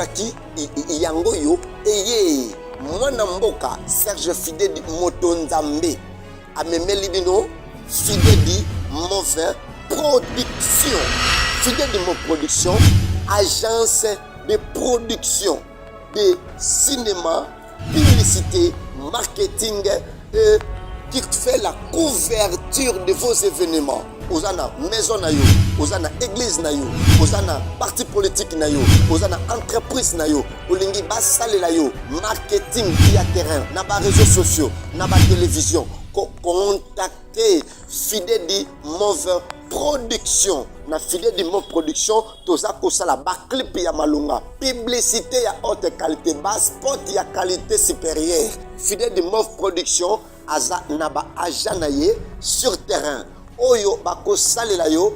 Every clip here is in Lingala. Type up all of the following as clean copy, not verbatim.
Bolukaki yango oyo eye. Mwana mboka Serge Fidedi moto Nzambe amemeli bino Fidedi Move Production. Fidedi Move Production, agence de production de cinéma, publicité, marketing et qui fait la couverture de vos événements. Oza na maison na yo, oza na église na yo, oza na parti politique na yo, oza na entreprise na yo, olingi basalela yo marketing ya terrain na ba réseaux sociaux, na ba télévision, ko contacter Fidedi Move Production. Na Fidedi Move Production toza kosala ba clip ya malonga, publicité ya haute qualité, ba spot ya qualité supérieure. Fidedi Move Production aza na ba agent na ye sur terrain oyo bakosalela yo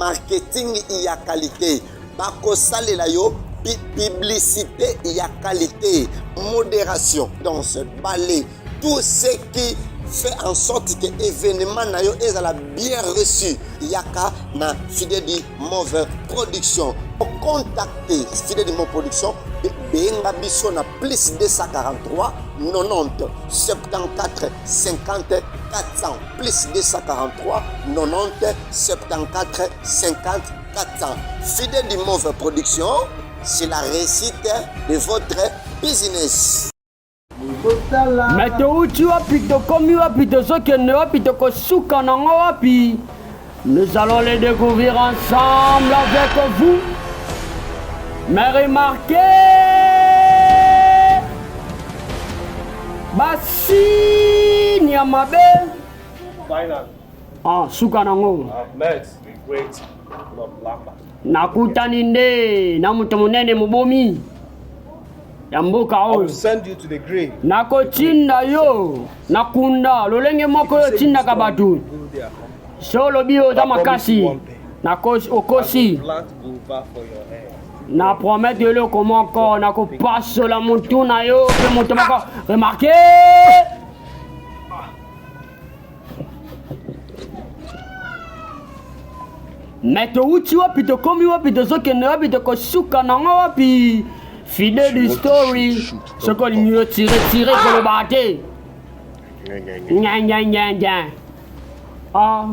marketing ya qualité, bakosalela yo publicité ya qualité, modération, danse, ballet, tout ce qui fait en sorte que événement na yo ezala bien reçu. Yaka na Fidedi Move Production. Contacter Fidedi Move Production, benga biso na plus 243 90 74 50 400, plus 243 90 74 50 400. Fidedi Move Production, c'est la réussite de votre business. Me touti wapi, tokomi wapi, tozokende wapi, tokosuka nango wapi? Nous allons les découvrir ensemble avec vous. Mais remarquez, basini ya mabe. Ah, suka nango. Nakutani nde na moto monene mobomi ya mboka oyo. Nakotinda yo na kunda lolenge moko oyo otindaka bato. So olobi oza makasi, okosi. Na promete eloko moko, nakopasola motu na yo mpe moto moko. Remarke! Me towuti wapi, tokomi wapi, tozokende wapi, tokosuka nango wapi? Fidèle story, soki olingi yo tire tire, koloba te nyanyanyanyan. Ah.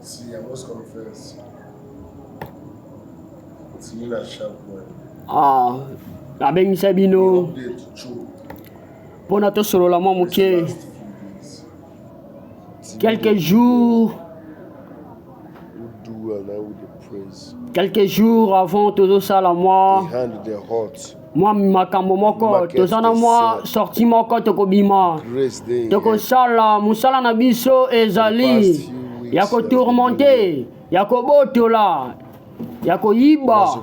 See, I must confess. It's me that sharp boy. Ah, nabengisa bino mpona tosolola mwa moke. Quelques jours, quelques jours avant tozosala mwa mwa makambo moko, toza na mwa sorti moko, tokobima, tokosala mosala na biso ezali ya kotourmente, ya kobotola, ya koyiba.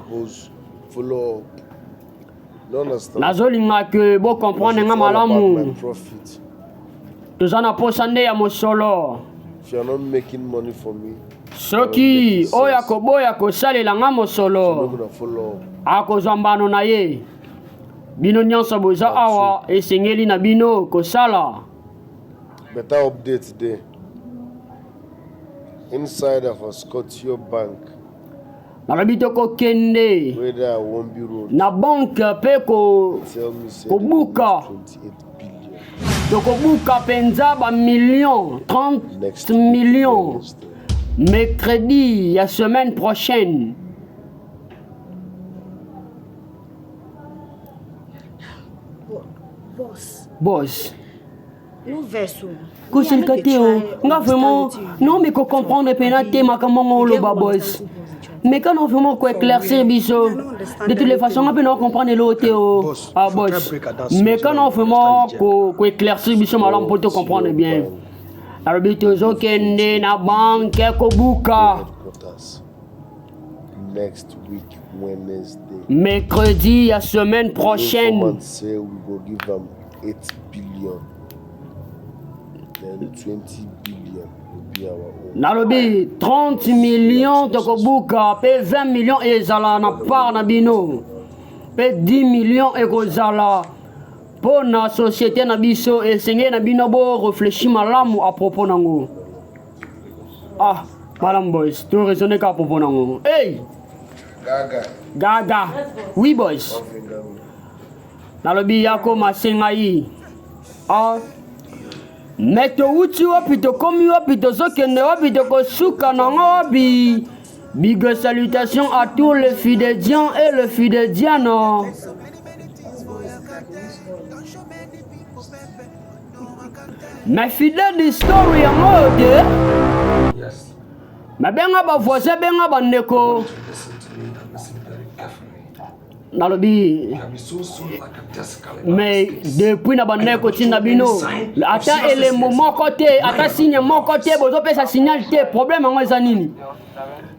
Nazolinga ke bocomprendre nga malamu. Toza na posa nde ya mosolo. Soki oyo akoboya kosalela nga mosolo, akozwa mbano na ye. Bino nyonso boza awa, esengeli na bino kosala. Better update there. Insider for Scotia Bank. Nalobi tokokende na banke mpe kobuka, tokobuka mpenza bamillion, 30 millions mercredi ya semaine prochaine. Boss. Boss. Kosilika te o nga vraiment non mais ko comprendre pena te makambo ngo oloba boss, mais quand on vraiment ko éclaircir biso. De toutes les façons, nga pe na comprendre eloko te o. Ah boss, mais quand on vraiment ko ko éclaircir biso malamu po to comprendre bien. Alobi tozokende na banke kobuka Next week, Wednesday. Mercredi ya semaine prochaine. Say we go give them 8 billion. Then 20 billion will be our own. Nalobi 30 millions tokobuka mpe 20 millions ezala na part na bino, mpe 10 millions ekozala mpo na société na biso. Esengeli na bino bo réfléchir malamu à propos nango. Ah, malamu boys, to raisonner ka à propos nango. Hey! Gaga. Gaga. Oui boys. Nalobi yako masengai. Ah. Me towuti wapi tokomi wapi tozokende wapi tokosuka nango wapi Big salutation à tous les fidédiens et les fidédiennes. Mais fidèle de story yango oyo te. Mais benga ba voisin benga ba ndeko. Nalobi mais depuis na bandaki kotinda bino ata elembo moko te ata signe moko te bozopesa signal te problème yango eza nini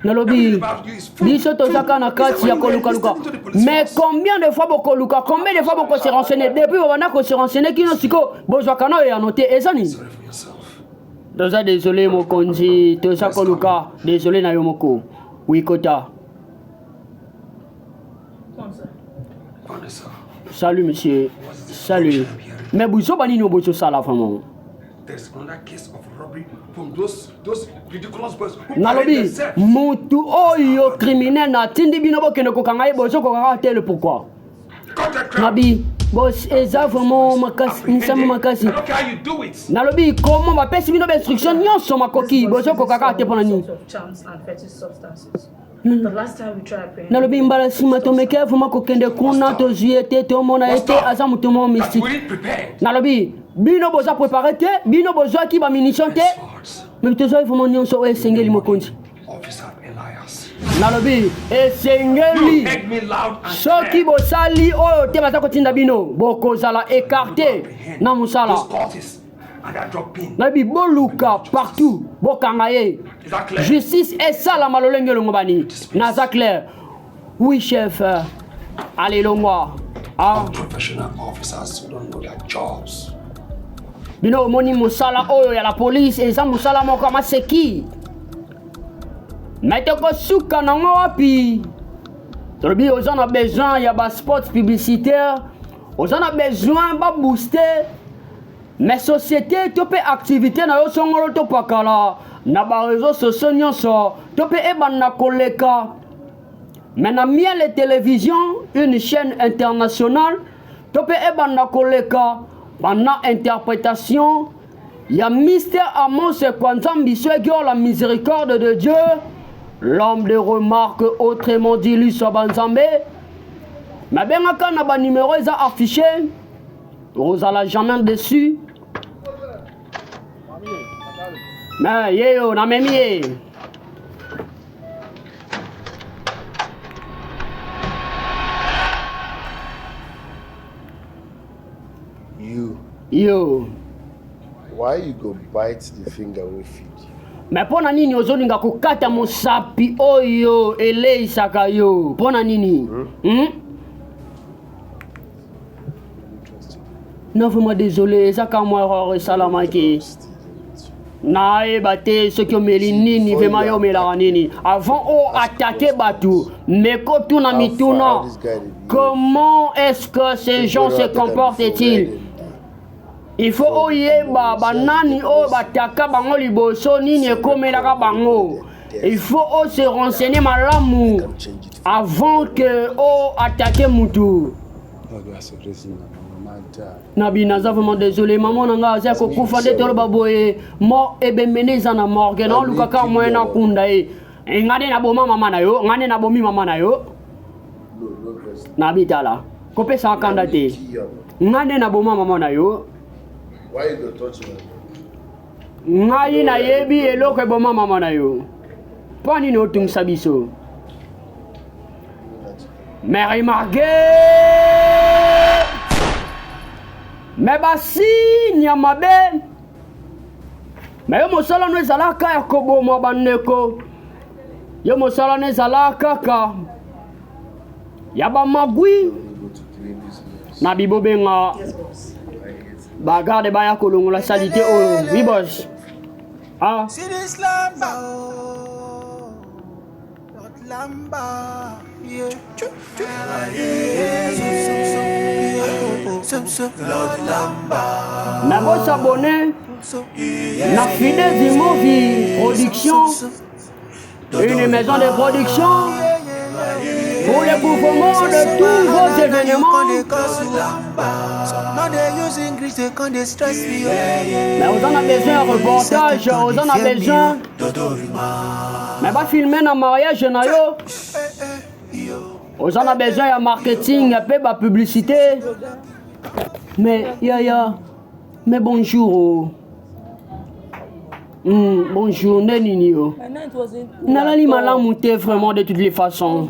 nalobi biso toza kaka na kati ya kolukaluka mais combien de fois bokoluka combien de fois bokose renseigner depuis bobanda kose renseigner kino sikoyo bozwaka na eyano te eza nini toza désolé mokonzi toza koluka désolé na yo moko wikota Salut monsieur. Salut. Mais buzoba nini bozosala vraiment? Nalobi mutu oyo criminel natindi bino bokende kokanga ye bozokokaka te le pourquoi? Nabi bos eza vraiment makasi misama makasi nalobi comment bapesi bino bainstruction nyonso makoki bozokoka kaka te mpo na nini Nalobi mbala nsima tomeke vraimen kokende kuna tozwi ye te tomona ye te aza moto moko mystique nalobi bino boza prépare te bino bozwaki bamunition te me tozwaki vraimen nyonso oyo esengeli mokonzi nalobi esengeli soki bosali oyo te baza kotinda bino bokozala écarte na mosala Nayebi boluka partout bokanga ye justice esalama lolenge elongobani naza clair oui chef ale longwa ah. Bino omoni mosala oyo ya la police eza mosala moko ya maseki me tokosuka nango wapi tolobi oza na besoin ya baspot publicitaire oza na besoin babooste Mais société to pe activité na yo songolo to pakala na ba réseaux sociaux nyonso to pe ebanda koleka mais na miel télévision une chaîne internationale to pe ebanda koleka pendant interprétation ya Mister Amos Kwanzambi Swegio la miséricorde de Dieu l'homme de remarque autrement dit Liso Banzambe mabengaka na ba numéro eza affiché Ozala jamais déçu. Mais yeyo namemi ye. You. Yo. Why you go bite the finger wey feed you? Mais mpo na nini ozolinga kokata mosapi oyo eleisaka yo? Mpo na nini? Hmm? Hmm? Non vraiment désolé eza ka mwa erreur esalamaki nayeba te soki omeli nini vraiment yo omelaka nini avant o attaquer bato meko tuna mituna comment est-ce que ces gens se comportent-ils il faut oyeba banani oyo bataka bango liboso nini ekomelaka bango il faut o se renseigner malamu avant que o attaquer mutu Nabi naza vraiment désolé maman na nga aza kokufa nde toloba boye mort ebembe nde eza na morgue na oluka kaka moyen nakunda ye eh, nga nde naboma mama na yo nga nde nabomi mama na yo nabi tala kopesaka kanda te nga nde naboma mama na yo ngai nayebi eloko eboma mama na yo mpo nini otungisa biso Mais remarquez Mais basigne ya mabe me yo mosala no ezalaka ya koboma bandeko yo mosala no ezalaka kaka ya bamagwi na bibobenga bagarde baya kolongola salite oyo wibos ah. Na bo s'abonner na Fidèle Movie Production, une maison de production. Pour le couvrement de tous vos événements. Mais oza na besoin ya reportage, oza na besoin mais bafilme na mariage na yo, oza na besoin ya marketing mpe bapublicité. Mais yaya, mais bonjour oh. Bonjour, nde nini yo? Nalali malamu te vraiment. De toutes les façons,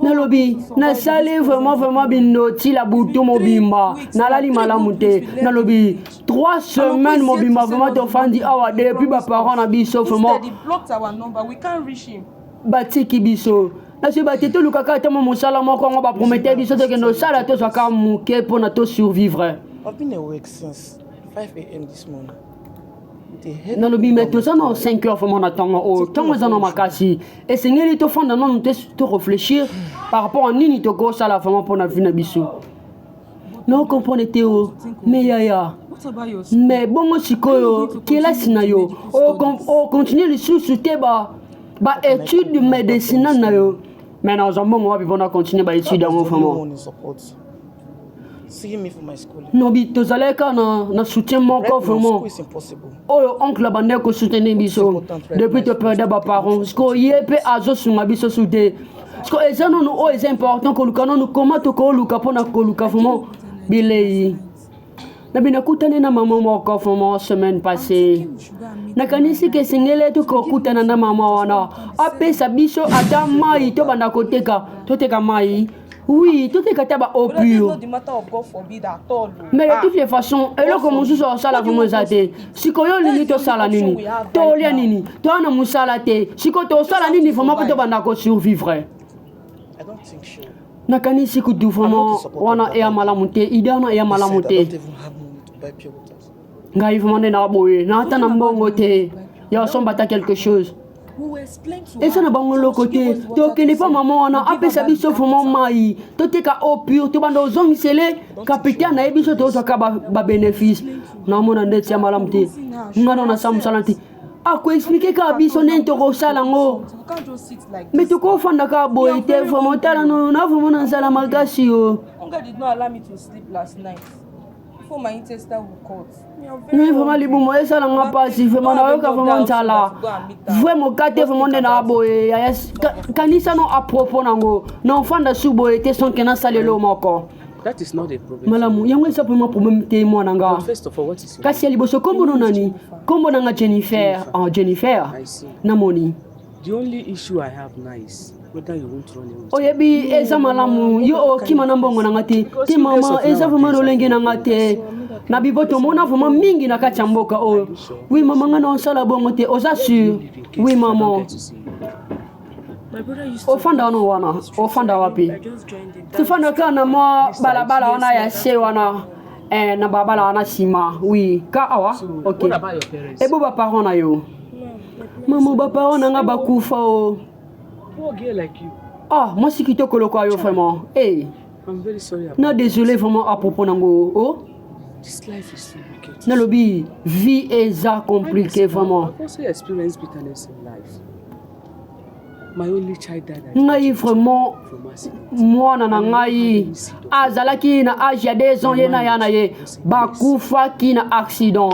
nalobi nasali vraiment vraiment binoti la butu mobimba, nalali malamu te. Nalobi 3 semaines mobimba vraiment tofandi awa depuis baparent na biso vraiment batiki biso. Nasoyeba te, tolukaka ata mwa mosala moko yango bapromete biso, tokende osala, tozwaka moke mpona tosurvivre. I've been awake since 5 a.m. this morning. Nalobi me toza na 5 heures vraiment na ntongo oyo, ntongo eza na makasi. Esengeli tofanda nanu te, toréfléchir par rapport a nini tokosala vraiment mpona vie na biso. Nacomprendre te o. Mais yaya, mais bongo sikoyo kelasi na yo, ocontinue lisusu te baétude médicinale na yo? Mais nazwa mbongo wapi mpona continue baétude yango vraiment? Nobi tozalaki kaka na soutien moko vraiment oyo oncle abandaki kosoutenir biso depuis toperde baparent. Siko ye mpe azosunga biso su te. Siko eza nanu oyo eza important, koluka nanu koma tokoluka mpona koluka vraiment bilei na bino. Nakutani na mama moko vraiment semaine passée. Nakanisi ke esengeli tokokutana na mama wana, apesa biso ata mai, tobanda koteka, toteka mai. Oui, toteka ata ba eau pure. Mais de toutes les façons, eloko mosusu osala vraiment eza te. Sikoyo olingi tosala nini? Tolia nini? Toya na mosala te. Sikoyo tosala nini vraiment mpo tobanda kosurvivre? Nakanisi kutu vraiment wana eya malamu te, idée wana eya malamu te. Ngai vraiment nde na boye, naata na mbongo te ya osomba ata quelque chose. Eza na bango eloko te. Tokende mpa mama wana, apesa biso vraiment mai, toteka eau pure, tobanda ozongisele capital na ye, biso tozwaka babénéfice. Namona ndeti ya malamu te. Nga na nasala mosala te, akoexpliquer kaka biso ndenge tokosala yango. Mais tokofanda kaka boye te vraiment. Tala no na vraiment na nzala makasi yo. Oui, vraiment libumu esalanga mpasi vraiment, nayoka vraiment nzala vrai moka te vraiment. Nde na boye yaya, kanisa no à propos nango, na ofanda su boye te sans ke nasala elo moko. Malamu, yango eza vraiment problème te, mwana nga. Kasi ya liboso, kombo no nani? Kombo nanga Jennifer. Oh, Jennifer, namoni. The only issue I have now is whether you won't run away. Oyebi, eza malamu yo okima na mbongo nanga te te mama, eza vraiment lolenge nanga te. Na bibo tomona vraiment mingi na kati ya mboka oyo. Oui mama, nga na osala bongo te. Oza sûr? Oui mama. Ofanda wana wana, ofanda wapi? Tofanda kaka na mwa balabala wana ya se wana, na balabala wana nsima. Oui, ka awa. Ok, ebo baparent na yo? Mama, baparent na nga bakufa o. Ah, mwasi kitoko lokola yo vraiment. Hey. Na désolé vraiment à propos nango oh. Nalobi vie eza compliqué vraiment. Ngai vraiment, mwana na ngai azalaki na age ya 2 ans, ye na ya na ye bakufaki na accident.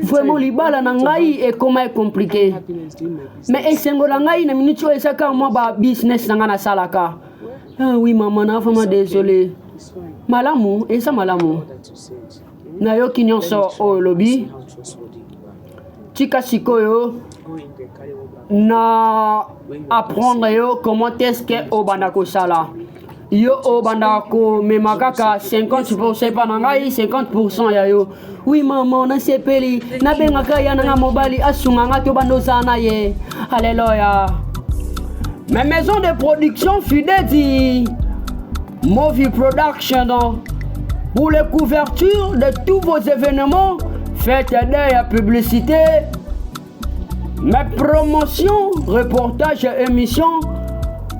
Vraiment libala na ngai ekoma compliqué. Mais esengo na ngai na minute oyo eza kaka mwa ba business na ngai nasalaka. Ah oui mama, na vraiment désolé. Malamu, eza malamu, nayoki nyonso oyo olobi. Tika sikoyo na apprendre yo comment est-ce que obanda kosala. Yo obanda komema kaka 50 epa na ngai, 50 ya yo. Oui mama, nasepeli. Nabengaka ya nanga mobali asunga nga, tobanda ozala na ye. Alleluya. Mais maison de production Fidedi Movie Production, pour les couvertures de tous vos événements, faites des publicité, mes promotions, reportages, émissions,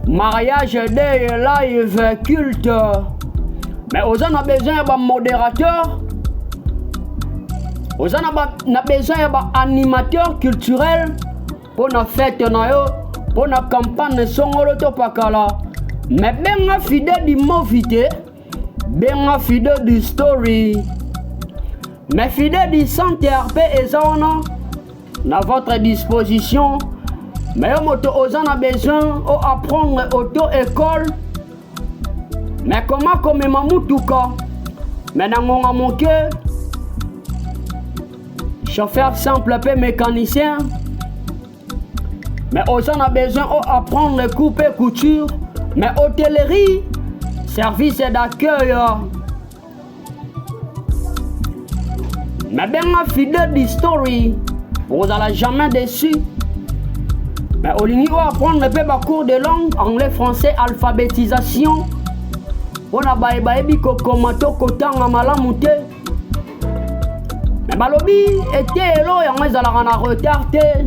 mariage, deuil, live, culte. Mais oza na besoin ya bamodérateur, oza na besoin ya baanimateur culturel mpo na fête na yo. mpo na campagne songolo to pakala me benga fidedi movi te benga fidedi story me fidedi center mpe eza wana na votre disposition me yo moto oza na besoin o apprendre auto école me koma komema mutuka me na ngonga moke chauffeur simple mpe mécanicien mais oza na besoin o apprendre coupe et couture mais hôtellerie service d'accueil mais benga fidèle du story okozala jamais déçu mais olingi o apprendre mpe bacours de langue anglais français alphabétisation mpo na baye bayebi kokoma to kotanga malamu te me balobi eteyelo yango ezalaka na retard te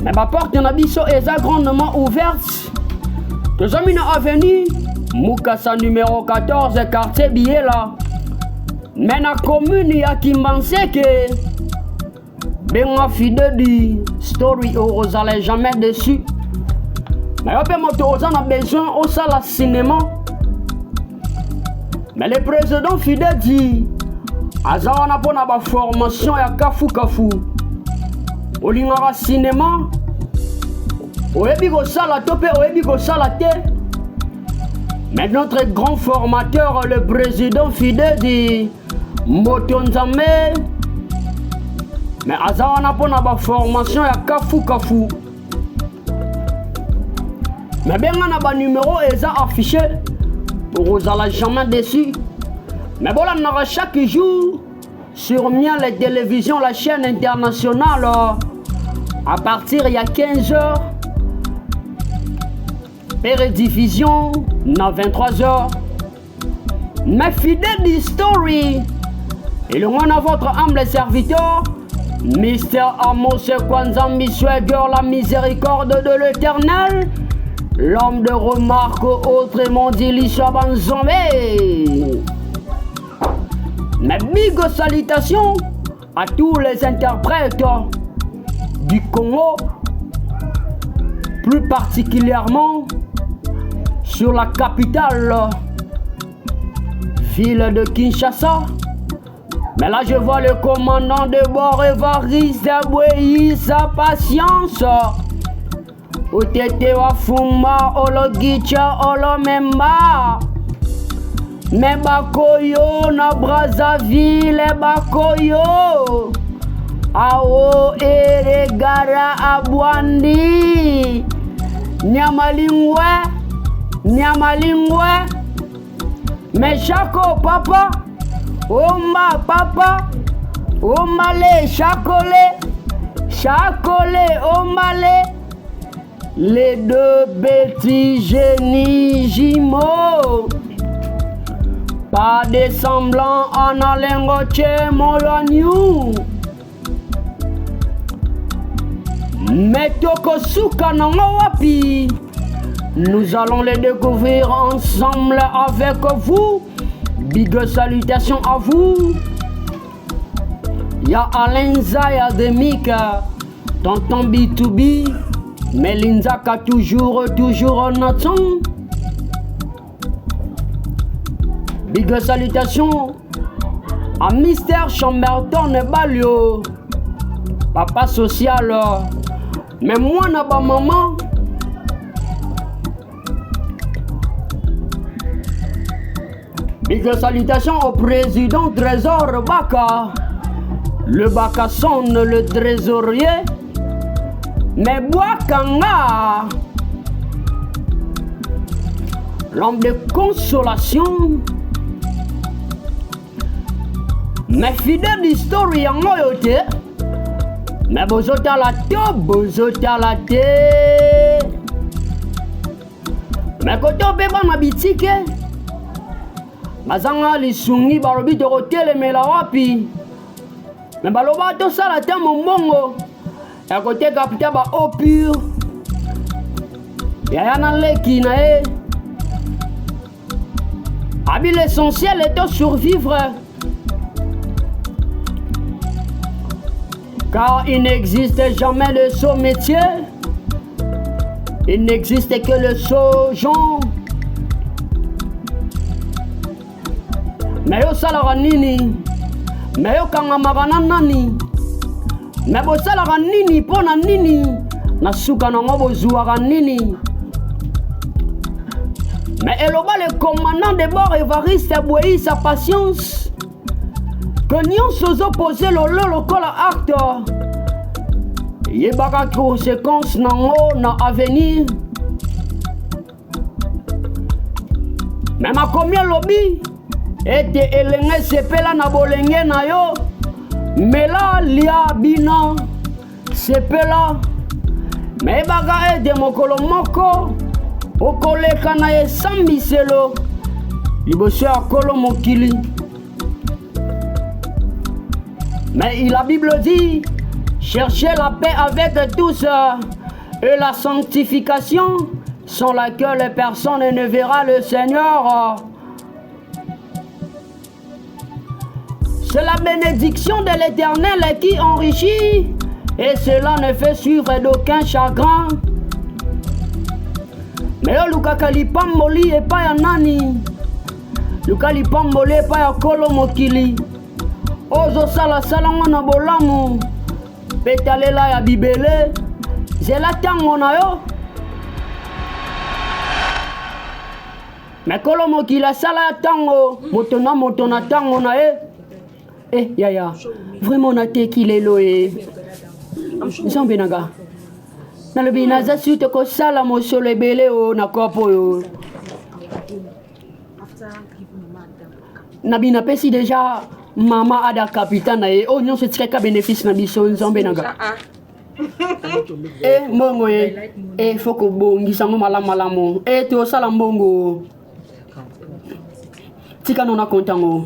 me baporte na biso eza grandement ouverte tozwami na avenue mukasa numero 14 quartier biyela me na commune ya kimbanseke benga fidedi story okozala jamais dessus na yo mpe moto oza na besoin osala cinéma mais le président fidedi aza wana mpo na baformation ya kafukafu olingaka cinéma oyebi kosala to mpe oyebi kosala te mais notre grand formateur le président fidedi moto nzambe me aza wana mpo na baformation ya kafukafu me benga na banumero eza affiché okozala jamais déçu me bolandaka chaque jour sur miel télévision la chaîne internationale à partir ya 15 heures mpe rediffusion na 23 heures Mais fidèle d'history, elongo na votre humble serviteur, Mister Amos Kwanzambi Swagger, la miséricorde de l'éternel, l'homme de remarque, autrement dit Lisha Banzombe. Mes big salutations à tous les interprètes du Congo, plus particulièrement sur la capitale, ville de Kinshasa. Mais là, je vois le commandant de bord Evariste Bouéi, sa patience. Otete wa fuma ologicha olomemba. Me bakoyo na Brazzaville bakoyo. Ao eregara abwandi. Nyamalingwe, nyamalingwe. Meshako papa, omba papa, omale shakole, shakole omale. Les deux petits génies jumeaux. Pas de semblant en allant moyanu. Mais tokosuka nango wapi? Nous allons les découvrir ensemble avec vous. Big salutations à vous. Ya Alain Zaya de Mika, Tonton B2B, Melinzaka toujours, toujours en attend. Big salutations à Mister Chamberton Balio, papa social. Mais moi, na ba maman. Big salutations au président Trésor Baka. Le Baka sonne le trésorier. Mais Boakanga, l'homme de consolation. Mais fidèle d'histoire yango yo te. Mais bozotala te, bozotala te. Mais kote mpe bana bitike bazanga lisungi balobi tokotelemela wapi me baloba tosala te mombongo ya koteka pita ba eau pure yaya na leki na ye abi l'essentiel est de survivre. Car il n'existe jamais le sot métier. Il n'existe que le sot genre. Mais osalaka nini? Mais okangamaka na nani? Mais bosalaka nini mpo na nini? Na suka nango bozuwaka nini? Mais eloba le commandant de bord Evariste Boueï sa patience que nyonso ozopose lolo lokola acte yebaka conséquence nango na avenir. Me makomi elobi ete elenge sepela na bolenge na yo, mela lia bina sepela, me yebaka ete mokolo moko okoleka na esambiselo liboso ya Nkolo mokili. Mais la Bible dit, cherchez la paix avec tous et la sanctification sans laquelle personne ne verra le Seigneur. C'est la bénédiction de l'Éternel qui enrichit et cela ne fait suivre d'aucun chagrin. Mais olukaka lipamboli epai ya nani? Luka lipamboli epai ya Nkolo mokili. Ozosalasala ngo na bolamu mpe talela ya bibele, zela ntango na yo. Me Nkolo mokili asala ya ntango moto na moto na ntango na ye. Eh yaya, vraiment nateki lelo e. Nzambe na nga, nalobi naza su tokosala mosolo ebele o na kopo oyo. Nabi napesi deja mama ada capital na ye oyo nyonso etikaka bénéfice na biso. Nzambe na nga e mbongo ye e fo kobongisa yango malamu malamu e tosala mbongo. Tika nona konte yango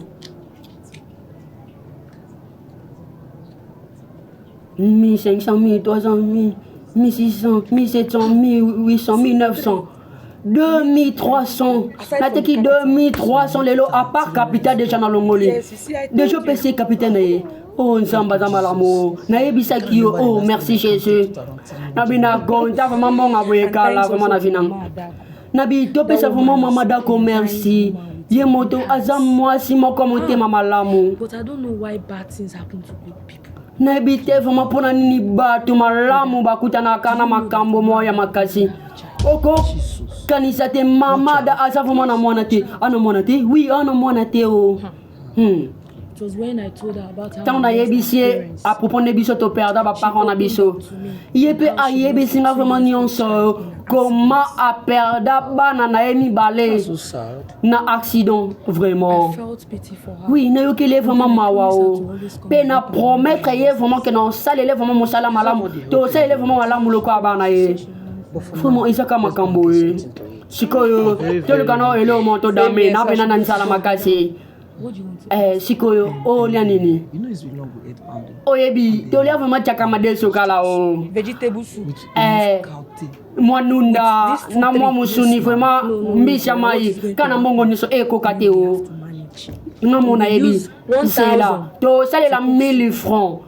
1500, 1300, 1600, 1700, 1800, 1900, 2300. Nateki 2300 lelo, à part capital déjà na longoli déjà opesi capital na ye. Oh Nzambe aza malamu, nayebisaki yo. Oh merci Jésus. Nabi na konta vraiment mbongo boye kala vraiment na vie nanga. Nabi topesa vraiment mama dako merci, ye moto aza mwasi moko motema malamu. But I don't know why bad things happen to good people. Nayebi te vraiment mpona nini bato malamu bakutanaka na makambo moko ya makasi. Okokanisa te mama da aza vraiment na mwana te, ana mwana te, oui, ana mwana te o. It was when I told her about how Ntango I lost my nayebisi ye parents. à propos nde biso toperda baparent na biso, ye mpe ayebisi nga vraiment nyonso, koma aperda bana na ye mibale So sad. na accident vraiment. I felt pity for her. Oui, nayokeli ye vraiment mawa o, mpe na promettre ye vraiment ke na osalele vraiment mosala malamu, tosalele vraiment malamu lokola bana ye. Vraiment ezaka makambo ye. Sikoyo toluka na eloko mo todame na mpena na nzala makasi. What do you want to Eh, sikoyo olia nini? You know it's been long we ate poundo. Oyebi tolia vraiment tiaka madeso kala o. Vegetable soup. With Eh. enough Mwa nunda With these na mwa three, mosuni vraiment No, no, no, mbisi ya no, mai what is going kana to mbongo nyonso ekoka te o. to manage? Nga mo nayebi Use 1,000 nzela tosalela 1000 francs,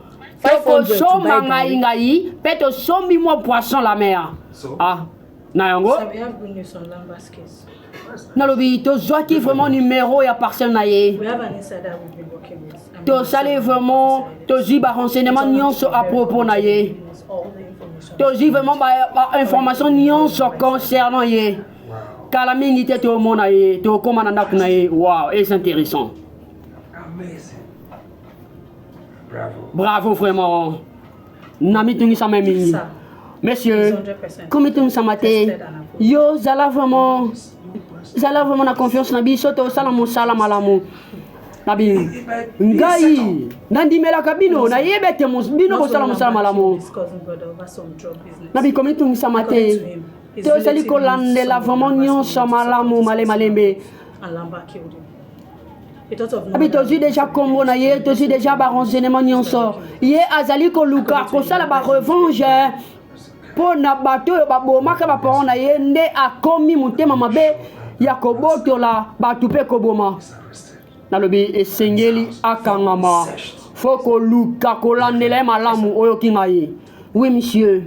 500 to tokosomba buy ngai ngai mpe tosombi mwa poisson la mer. Ah, na yango So we have good news on Lamba's case. Nalobi tozwaki vraiment numéro ya parcelle na ye. We have an insider we've been working with. I mean, Tosali vraiment, tozwi barenseignement nyonso à propos na ye. All the information. Tozwi vraiment bainformation nyonso concernant ye. Kala mingi te tomona ye, tokóma na ndako na ye. Wow, c'est intéressant. Amazing. Bravo. Bravo vraiment, namitungisama mingi monsieur, komitungisama te. Yo zala vraiment, zala vraiment na confiance na biso, tosala mosala malamu. Nabi ngai nandimelaka bino, nayebi ete bino bosala mosala malamu. His cousin brother over some drug business. Nabi komitungisama te, tozali kolandela vraiment nyonso malamu male malembe. And Lamba killed him. He thought of no Abi other tozwi déjà nkombo na ye, tozwi déjà barenseignement nyonso. Ye azali koluka kosala barevanche mpo na bato oyo babomaka baparent na ye, nde akomi motema mabe ya kobotola bato mpe koboma. Nalobi esengeli akangama. Fo koluka kolandela ye malamu oyoki ngai. Oui monsieur.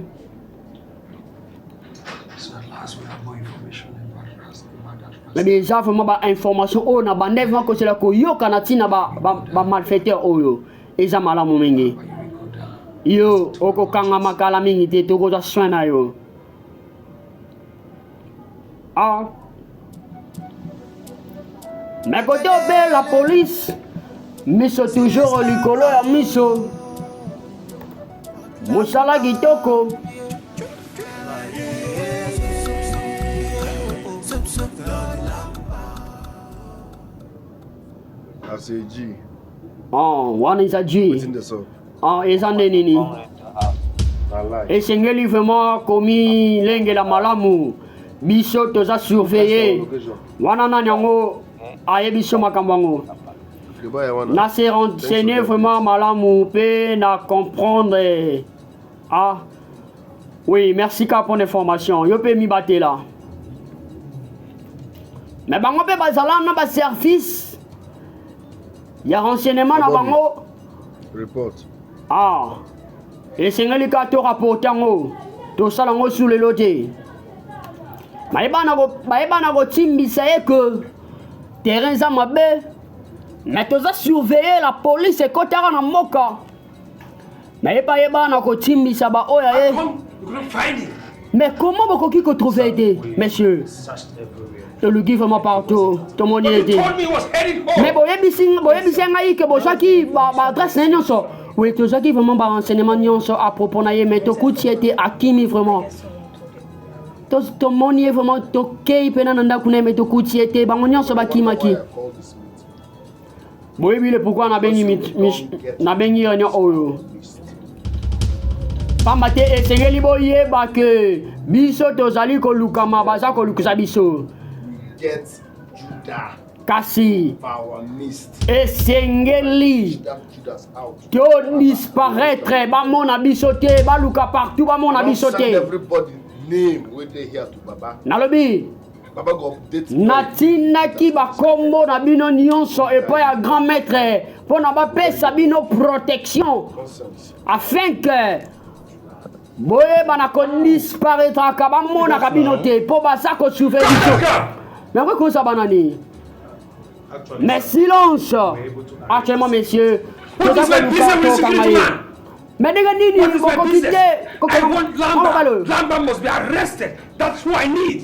Mais eza vraiment ba information oyo na banda vraiment kosela koyoka na ntina ba malfaiteur oyo eza malamu mingi. Yo okokangama kala mingi te tokozwa soin na yo. Ah. Mais côté obe la police miso toujours likolo ya miso mosala kitoko. G. Oh, wana eza G. Oh, eza nde nini? Esengeli vraiment komilengela malamu. Biso toza surveiller. Wana nani yango ayebi biso makambo yango. Na se renseigner vraiment malamu pe na comprendre. Ah. Oui, merci ka pour l'information. Yo pe mibatela. Mais bango pe bazala na ba service ya renseignement na bango. Report. Ah. Esengeli ka to rapporter yango. Tosala yango su lelo te. Bayebana kotimbisa ye que terrain eza mabe. Mais toza surveiller la police ekotaka na mboka. Nayeba yeba na kotimbisa ba oyo ye. Mais comment bokoki ko trouver te, monsieur? Toluki vraiment partout, tomoni ye te. Mais boyebisi boyebisi ngai ke bozwaki ba, ba adresse na ye nyonso. Oui, tozwaki vraiment ba renseignement nyonso à propos na ye, mais tokuti ye te, akimi vraiment. Tomoni ye vraiment, tokei mpena na ndako na ye, mais tokuti ye te, bango nyonso bakimaki. Boyebi le pourquoi nabengi nabengi réunion oyo pamba te esengeli boyeba ke biso tozali kolukama baza kolukisa biso kasi esengeli to disparaître bamona biso te baluka partout bamona biso te nalobi Natindaki bakombo na bino nyonso epai ya grand maître mpo na bapesa bino protection afin que boyebana kodisparaîtraka bamonaka bino te mpo baza kosurveille biso. Yango ekozala banani? Mais silence actuellement messieurs, toza koluka tokanga ye. Mais ndenge nini bokoki te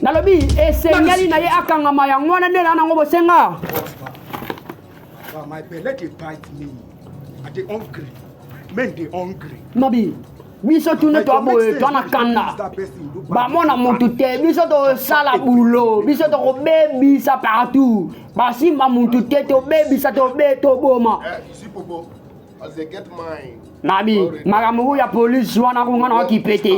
nalobi esengeli na ye akangama yango wana nde na nango bosenga. Mabi biso tune toa boye toa na kanda bamona motu te biso tosala bulo biso tokobebisa partout basimba motu te tobebisa tobe toboma Nabi, makambo ya police wana ko nga na kipe te.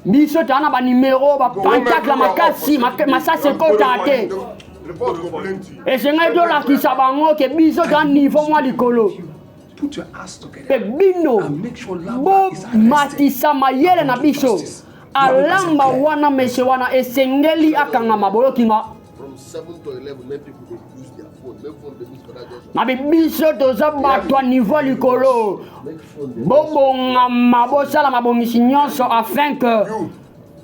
Biso toza na ba numero ba pentacle makasi masasi ekota te. Esengeli tolakisa bango ke biso toza niveau mwa likolo. Mpe bino bomatisa mayele na biso. Alamba wana mese wana esengeli akangama boyoki nga. Mabe biso toza bato ya niveau likolo, bobongama bosala mabongisi nyonso afin que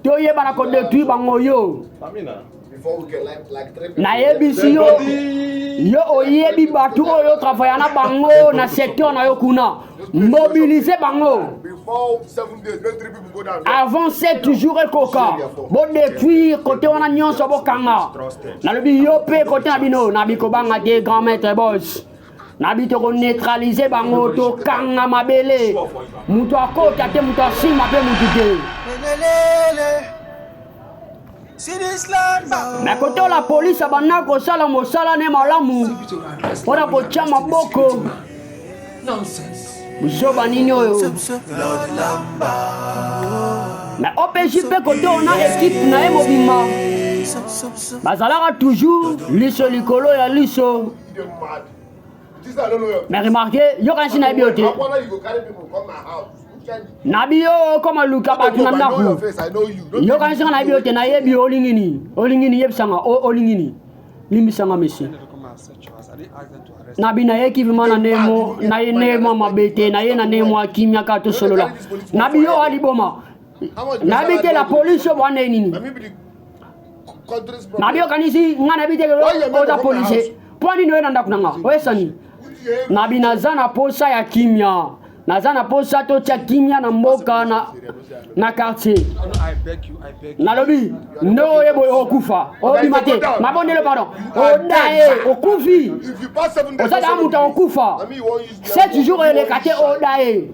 toyebana kodetruire bango yo. Nayebisi yo, yo oyebi bato oyo travailla na bango na secteur na yo kuna, mobilize bango avant 7 jours ekoka bodetruire kote wana nyonso bokanga. Nalobi yo mpe kote na bino nabi kobanga te grand maître boss nabi tokoneutralize bango tokanga mabele moto akota te moto asimba mpe motu te. Me kote la polisi abanda kosala mosala ne malamu mpo na kotya maboko. Buzoba nini oyo? Me OPJ mpe kote ona ekipe na ye mobimba bazalaka toujours liso likolo ya liso. Mais remarquez, yoka nsi nayebi yo te. Nabi yo okoma luka bato na ndako. Yoka nsi nga nayebi yo te, nayebi yo olingi nini? Olingi nini? Yebisa nga, olingi nini? Limbisa nga monsieur. Na bino nayeki vraiment na ndenge na ye ndenge mwa mabe te, na ye na ndenge mwa kimia kaka tosolola. Na biyo oyo liboma. Nayebi te la police oyo bwana ye nini. Na biyo kanisi nga nayebi te oza policier. Mpo nini oye na ndako na nga? Oyesani. Na bino naza na posa ya kimia. Naza na posa totia kimia na mboka na, na quartier. Nalobi nde oye boye okufa obima te mabondelo pardon odaye okufi oza daa moto akokufa 7 jours eleka te odaye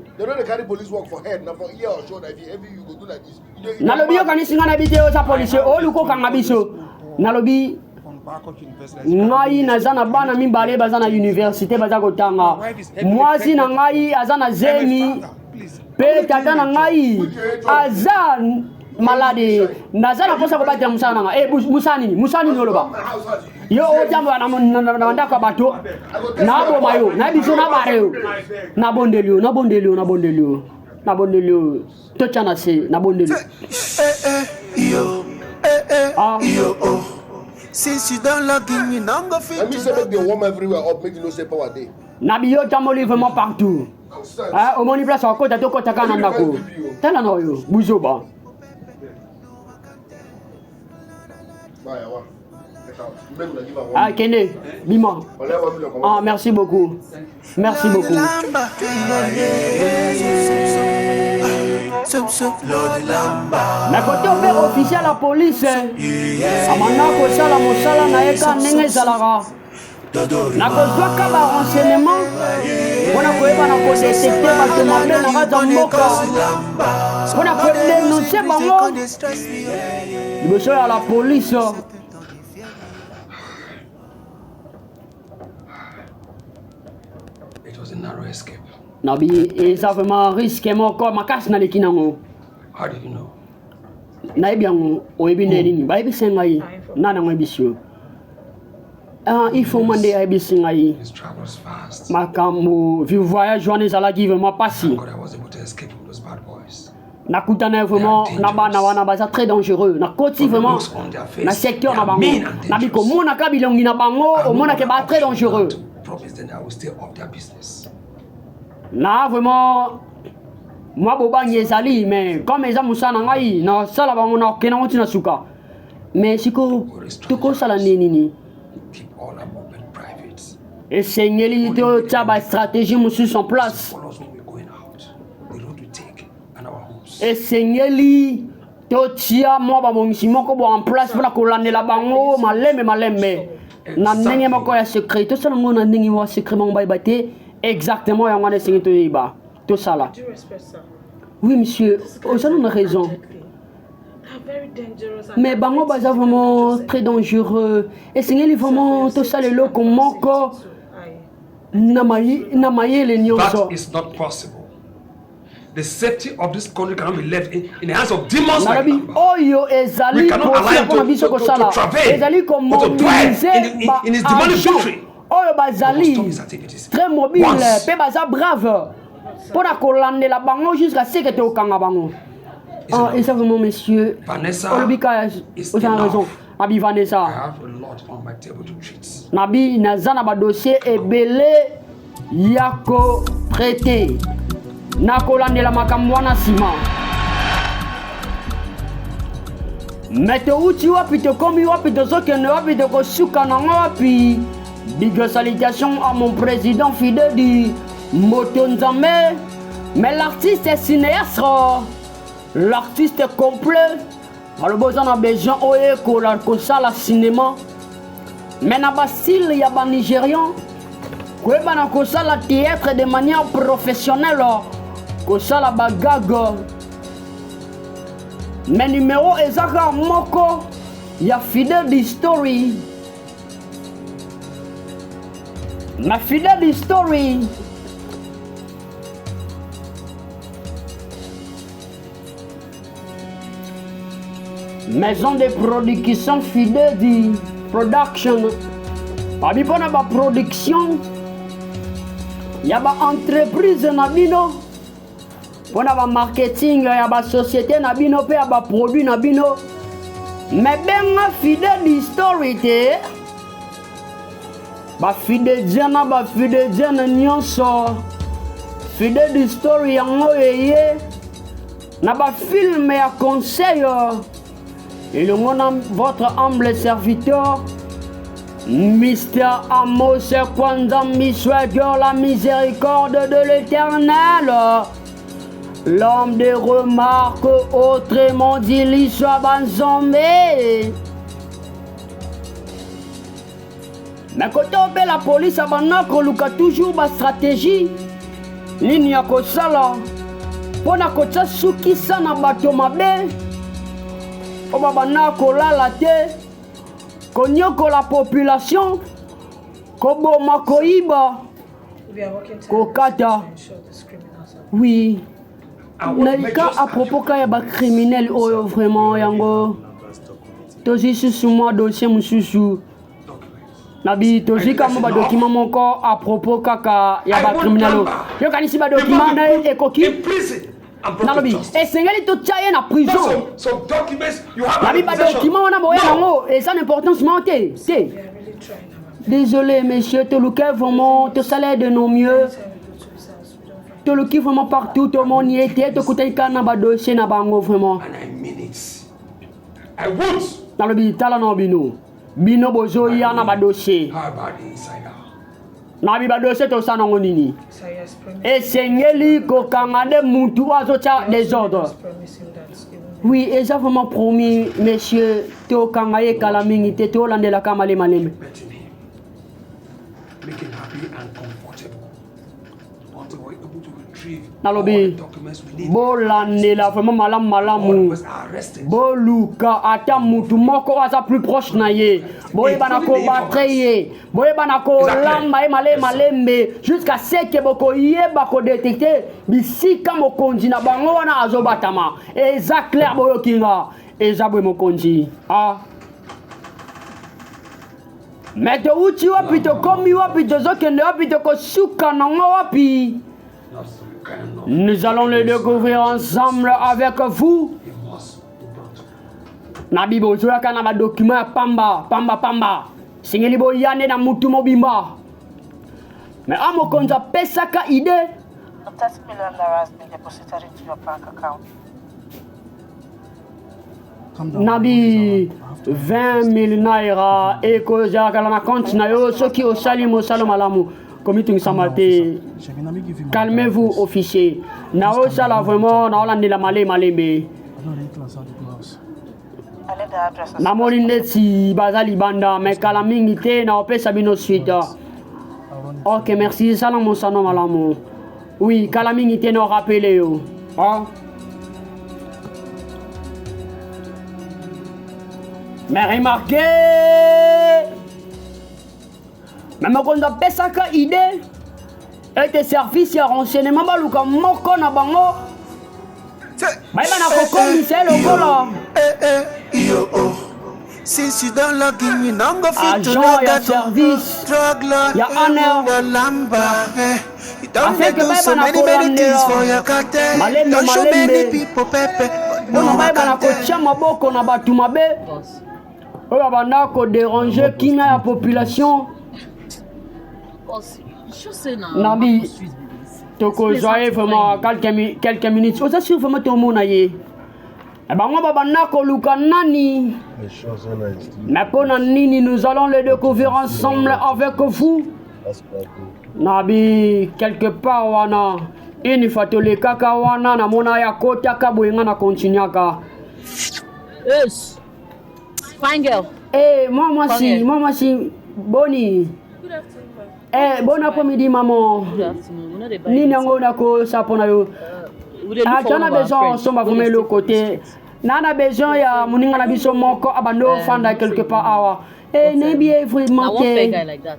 nalobi yokanisi ngai nayebi te oza policier oluka okanga biso nalobi ngai naza na bana mibale baza na universite baza kotanga mwasi na ngai aza na zemi mpe tata na ngai aza malade naza na mposa kobatela mosala na ngai eh, mosala nini mosala nini oloba yo otambola na ndako ya bato naboma yo na biso nabare yo nabondeli yo nabondeli yo nabondeli yo nabondeli yo totya na se nabondeli eh, eh, ah. oh. Since you don't love me, now go fit. Let me say make the warm everywhere up, make you no say power day. Na biyo tamboli vraiment partout. Ah, omoni place akota tokota kaka na ndako. Tala na oyo buzoba. Ah, kende, bima. Ah, merci beaucoup. Merci beaucoup. Na kote mpe officiel ya police amanda kosala mosala na ye ka ndenge ezalaka nakozwaka ba renseignement mpo na koyeba na kodetekte bato mabe na kati ya mboka mpo na kodenonse bango liboso ya la police. It was a narrow escape. Nabi eza vraiment risque moko makasi naleki nango. How did you know? Nayebi yango oyebi nde nini bayebisi ngai nani yango ayebisi yo ah, il faut mande ayebisi ngai makambo voyage wana ezalaki vraiment mpasi nakutana vraiment na bana wana baza très dangereux nakoti vraiment na secteur na bango nabi komonaka bilongi na bango omonake ba très dangereux na vraiment mwa bobangi ezali mais comme eza mosala na ngai nasala bango nakokenda yango ntina suka mais sikoyo tokosala nde nini esengeli totya bastratégie mosusu en place esengeli totia mwa babongisi moko bo en place mpona kolandela bango malembe malembe na ndenge moko ya secret tosala yango na ndenge moko ya secret bango bayeba te exactement yango wana esengeli toyeba tosala oui monsieur oza na raison mais bango baza vraiment très dangereux esengeli vraiment tosala eloko moko na mayele nyonso That is not possible. The safety of this country cannot be left in, in the hands of demons like nalobi Lamba. oyo We ezali cannot allow possible him mpona to, biso to, to, to kosala travail ezali or to dwell komobilize in, in, in his demonic baagent victory. oyo We must bazali stop his activities. très mobile Once. mpe baza brave mpo na kolandela bango jusqu'à ce que tokanga bango It's Ah, enough. eza vraiment monsieur Vanessa olobi ka is oza na enough. raison abi Vanessa I have a lot on my table to treat. Nabi naza na ba dossier ebele ya ko traiter. Nakolandela makambo wana nsima. Me touti wapi tokomi wapi tozokende wapi tokosuka nango wapi? Big salutation à mon président Fidedi Moto Nzambe, mais l'artiste cinéaste, l'artiste complet Balobi oza na besoin oyekola kosala cinema mais na bastyle ya ba nigerian koyeba na kosala théâtre de manière professionnelle kosala bagag mais numero eza kaka moko ya fidèle di story na fidèle di story Maison de production Fidedi Production babi mpo na baproduction ya baentreprise na bino mpo na bamarketing ya basociété na bino mpe ya baproduit na bino me benga Fidedi Story te. Bafidedien na bafidedienne nyonso, Fidedi Story yango eye na bafilme ya conseil elongo na votre humble serviteur Mr. Amos Kwanzambi Swagger, la miséricorde de l'éternel. L'homme de remarque, autrement dit l'histoire Banzombe. Mais kote mpe la police abanda koluka toujours ba stratégie nini ya kosala mpo na kotia sukisa na bato mabe oyo babanda kolala te konyokola population koboma koyiba kokata oui nalika à propos ka ya bacriminel oyo vraiment yango tozwi susu mwa dossier mosusu nabi tozwi ka mwa badokima moko à propos kaka ya bacriminel oyo yokanisi badokima na ye ekoki nalobi esengeli totya ye na prison nabi badokima wana boya nango eza na importance moko te te désolé monsieur toluka vraiment tosala de nos mieux toluki vraiment partout tomoni ye te tokutani kaka na badossier na bango vraiment nalobi tala na bino bino bozoya na badossier nabi badossier tosala nango nini esengeli kokanga nde mutu oyo azotya desordre oui eza vraiment promis monsieur tokanga ye kala mingi te tolandelaka male maleme nalobi bolandela vraiment malamu malamu boluka ata mutu moko oyo aza plus proche na ye boyebana kobatre ye boyebana kolamba ye male malembe jusqu'à ce que bokoyeba kodetecte bisika mokonzi na bango wana azobatama eza clair boyoki nga eza boye mokonzi ah. Me towuti wapi, tokomi wapi, tozokende wapi, tokosuka nango wapi? Nous allons le découvrir ensemble avec vous. Na bible ozoyaka na badocument ya pamba pamba pamba, esengeli boya nde na mutu mobimba. Me a mokonzi apesaka idée 30 million naira has been deposited into your bank account. Na bi 20 000 naira ekozalaka na compte na yo soki osali mosala malamu. Komitungisama te, calmez-vous officier, naosala vraiment naolandela male malembe. Namoni neti baza libanda me kala mingi te naopesa bino suite. Ok, merci, sala mosano malamu. Oui, kala mingi te no rappele yo. Ah. Mais remarquez, mais mokonzi apesaka idée ete service ya renseignement baluka moko na bango bayeba na kokomisa ye lokola Since you don't log in, you don't go fit to agent log ya out. service Drug lord, ya ANR the lamba. eh. You don't afin que do so bayeba na many, many things for kolandela your cartel. malembe Don't show many malembe people pepper, but mpona no bayeba na cartel. kotia maboko na bato mabe oyo babanda koderange kimia ya population. Nabi tokozwa ye vraiment quelques minutes, oza sur vraiment tomona ye bango babanda koluka nani. Mais mpo na nini, nous allons le découvrir ensemble avec vous. Nabi quelque part wana, une fois tolekaka wana, namona ya kotaka boye, nga na continuaka. Yes. Fine girl. Eh, moi mwasi, Come here. moi mwasi, boni. Eh, bon après-midi maman. Good afternoon. We no dey buy Nini anything. yango nakosa mpona yo? We dey look Ah, for tu one en as of our besoin friends. osomba wey vraiment dey stay eloko for the te. street. Na na besoin ya moninga na biso moko abandi ofanda quelque part awa. Eh, nayebi ye Na vraiment one fair guy te. like that.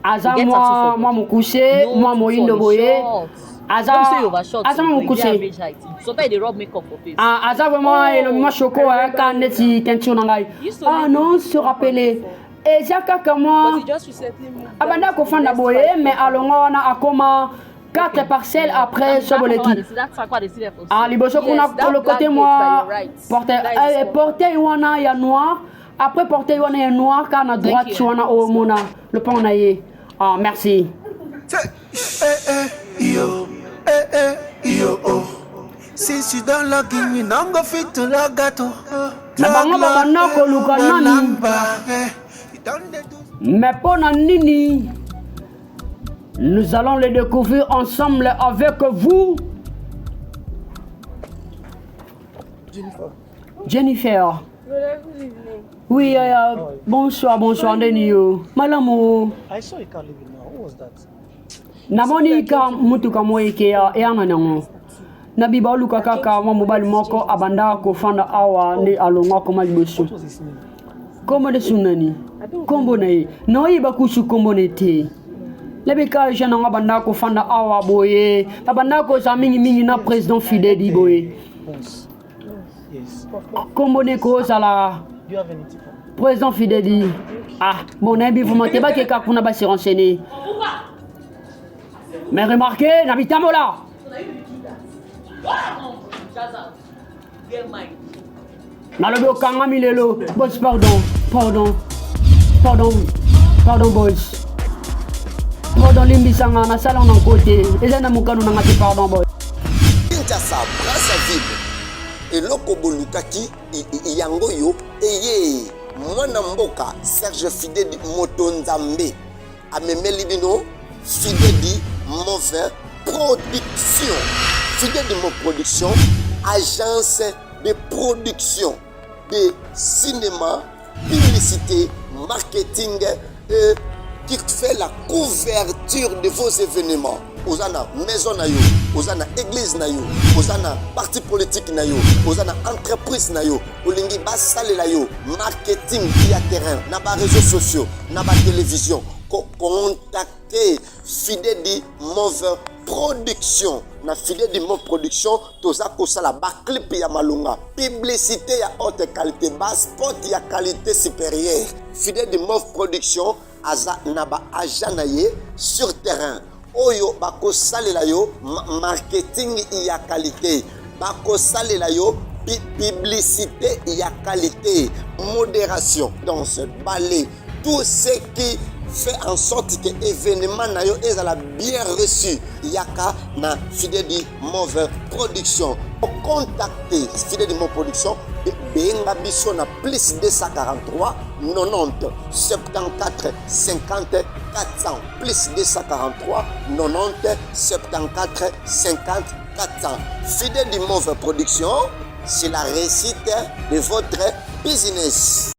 Aza He get tattoo mwa for mwa body. mokuse, No, mwa too moyindo tall, boye. short. Aza No be say you overshort, aza mwa but he dey mokuse. average height. Sometimes he dey rub makeup for face. Ah, aza vraiment elongi mwa shoko ayaka neti teinture na ngai. Used to Ah live non, in se rappeler. Eza kaka mwa But he just recently moved abanda down to the kofanda next boye five mais compound. alongwa wana akoma 4 parcelles après so boleki. Ah, liboso kuna Yes, that kolo black côté gate by mwa your right. portail That is his eh, compound. portail wana ya noir. Après portail wana ya noir kaka na droite wana omona lopango na ye. Ah merci. Eh eh yo, eh eh yo oh. Since you don't log in, you don't go fit to log out. Oh. Na bango babanda koluka nani? Mais mpo na nini? Nous allons le découvrir ensemble avec vous. Jennifer. Jennifer. Oui, bonsoir, bonsoir, Ndenio. Malamu. I saw a car leaving now. Who was that? namoni ka motuka moko ekeya eyanga nango na biba oluka kaka mwa mobali moko abanda kofanda awa nde alongwa akoma liboso kombo nde sunani kombo na ye naoyeba kusu kombo na ye te lebika jeune yango abanda kofanda awa boye abanda kozala mingimingi na président fidedi boye kombo ne kozala président fideli ah bon nayebi vraiment te bakeka kuna base renseigner mais remarquez na bitambola nalobi okangami lelo boss pardon pardon pardon pardon boss pardon limbisa nga nasala na nko te eza na mokano na nga te pardon boss Kinshasa, Brazzaville, eloko bolukaki yango yo eye mwana mboka Serge Fidedi moto Nzambe amemeli bino Fidedi Move Production. Fidedi Move Production, agence de production de cinéma, publicité, marketing et qui fait la couverture de vos événements. oza na maison na yo oza na église na yo oza na parti politique na yo oza na entreprise na yo olingi basalela yo marketing ya terrain na bareseau sociaux na batelevizio kocontacte fidedi move production na fidedi move production toza kosala baclip ya malonga publicité ya haute qualité baspot ya qualité supérieure fidedi move production aza na ba agent na ye sur terrain oyo bakosalela yo marketing ya qualité bakosalela yo publicité ya qualité modération danse ballet tout ce qui fait en sorte que événement na yo ezala bien reçu yaka na fidedi move production contacter fidedi move production benga biso na plus 243 90 74 50 400 plus 243 90 74 50 400 fidèle du mauve production c'est la réussite de votre business.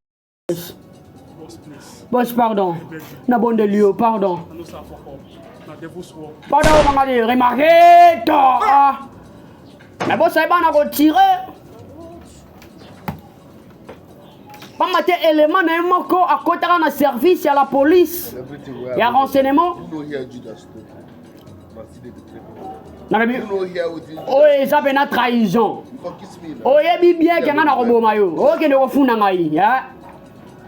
Boss, pardon. Nabondeli yo, pardon. Pardon, mangani, remarquez. Ah. Mais boss, ayeba na kotire. Pamba te élément na ye moko akotaka na service ya la police ya renseignement. Nalobi oyo eza mpena trahison. Oyebi bien ke ngai nakoboma yo, okende kofunda ngai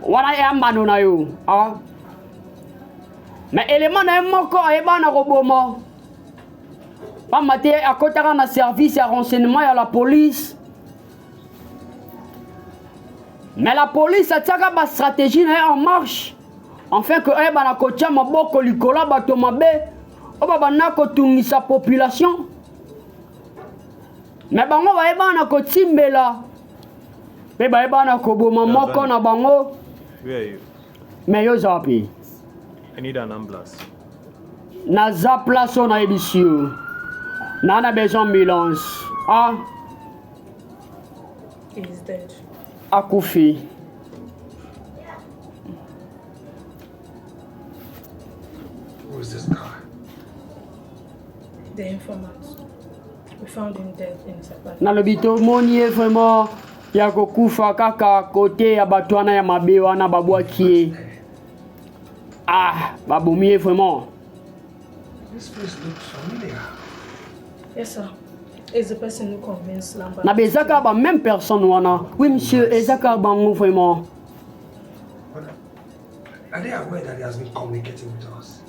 wana ya mbano na yo. Ah. Mais élément na ye moko ayeba na koboma pamba te akotaka na service ya renseignement ya la police. Mais la police atiaka ba stratégie na ye en marche enfin que ayeba na kotia maboko likolo ya bato mabe oyo babanda kotungisa population. Mais bango bayeba na kotimbela mpe bayeba na koboma moko na bango. Mais yo oza wapi? I need an ambulance. Naza place oyo nayebisi yo. Naa na besoin ambulance. Ah. He is dead. Akufi. Who is this guy? The informant. We found him dead in his apartment. Nalobi tomoni ye vraiment ya kokufa kaka kote ya bato wana ya mabe wana babwaki ye. Ah, babomi ye vraiment. This place looks familiar. Yes, sir. It's the person who convinced Lambert. Na bezaka ba même personne wana. Oui, monsieur, ezaka bango vraiment. But are they aware that he has been communicating with us?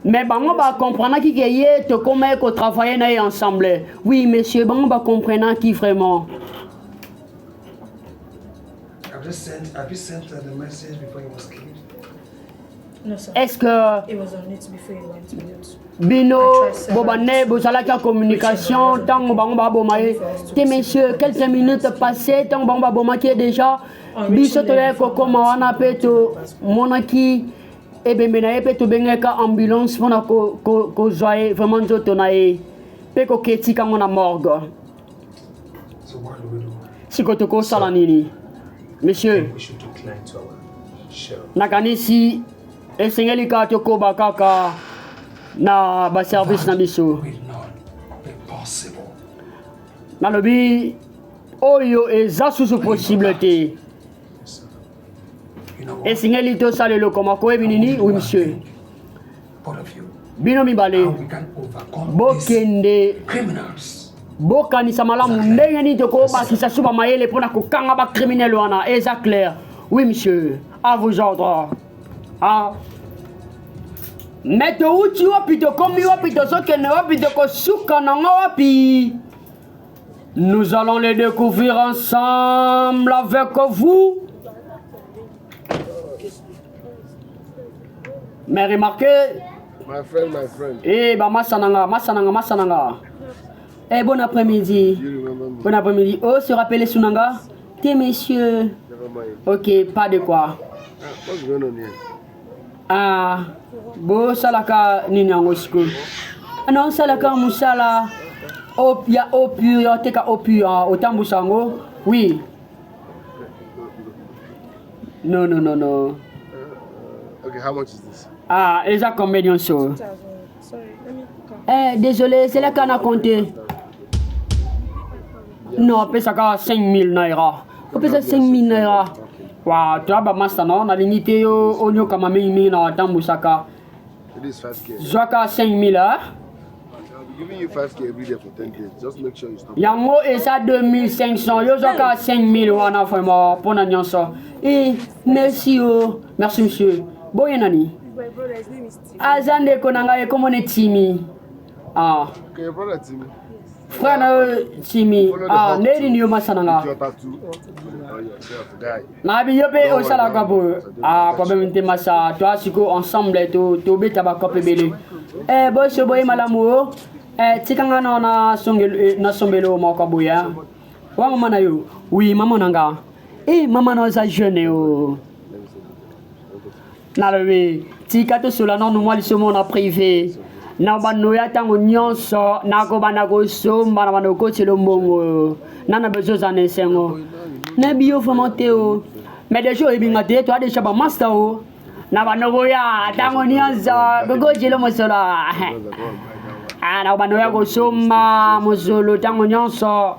Mais bango ba comprenaki que ye tokoma ye ko travailler na ye ensemble. Oui, monsieur, bango ba comprenaki vraiment. Have you sent, have you sent uh, the message before he was killed? No, sir. Est-ce que He was on it before he went mute. bino bobande bozalaki ya communication ntango bango baboma ye te monsieur quelques minutes passé ntango bango babomaki ye déjà biso toyaki kokóma wana mpe tomonaki ebembe na ye mpe tobengaka ambulance mpona kozwa ye vraiment nzoto na ye mpe koketika yango na morgue. So what do we do? Sikoyo tokosala nini monsieur? We should decline to our share. Nakanisi esengeli kaka tokoba kaka na baservice na biso. Will not be possible. Nalobi oyo eza susu possible te. You know what? Esengeli tosala eloko moko. Oyebi nini? Oui monsieur. Both of you. Bino mibale How we can overcome these bokende criminals. Bokanisa malamu ndenge nini tokobakisa su bamayele mpo na kokanga bacriminel wana. Eza clair? Oui monsieur, à vos ordres. Ah. Me touti wapi, tokomi wapi, tozokende wapi, tokosuka nango wapi? Nous allons les découvrir ensemble avec vous. Mais remarquez, My friend, my friend. Eh, bah, masananga, masananga, masananga. Eh, bon après-midi. You remember me? Bon après-midi. Oh, se rappeler Sunanga? T'es messieurs. Never mind. Ok, pas de quoi. Ah, what's going on here? Ah, bo salaka nini yango sikoyo? Ah, non, salaka mosala ya eau pure, ya oteka eau pure, ah, otambusa yango. Oui. Non, non, non, non. Okay, how much is this? Ah, eza combien nyonso? Sorry, let me come. Eh, désolé, c'est là qu'on a compté. Non, apesaka 5000 naira. Opesa 5000 naira. Wa, toya bamasta no, nalingi te yo onyokama mingimingi na watambusaka. It is 5K. Zwaka 5000, ah. I'll be giving you 5K every day for 10 days. Just make sure you stop. Yango eza 2500, yo zwaka 5000 wana vraiment mpona nyonso. Eh, merci o. Merci monsieur. Boye nani? My brother, his name is Steve. Aza ndeko na ngai ekomona Timi. Ah, Okay, your brother Timmy. Frère na yo Timi. Follow the Ah, hawk ndeni too. ni yo masana With nga. your tattoo. Oh, yourself, guy. Nayebi yo mpe Don't worry, osalaka don't boye. worry. Ah, problème te masa. Toa sikoyo ensemble to tobeta bakope ebele. Eh, boso boye malamu o. Eh, tika nga na na songelo eh, na sombelo moko boye. ah. Wa mama na yo. Oui, mama na nga. Eh, mama na oza jeune o. Nalobi tika tosola nanu mwa lisomo na privé na banoya ntango nyonso nakobanda kosomba na banda kokotela mbongo nana bezo oza na esengo nayebi yo vraiment te o mais deja oyebi nga te toa deja bamaster o na bando koya ntango nyonso kokotela mosolo. Ah, na bando ya kosomba mosolo ntango nyonso.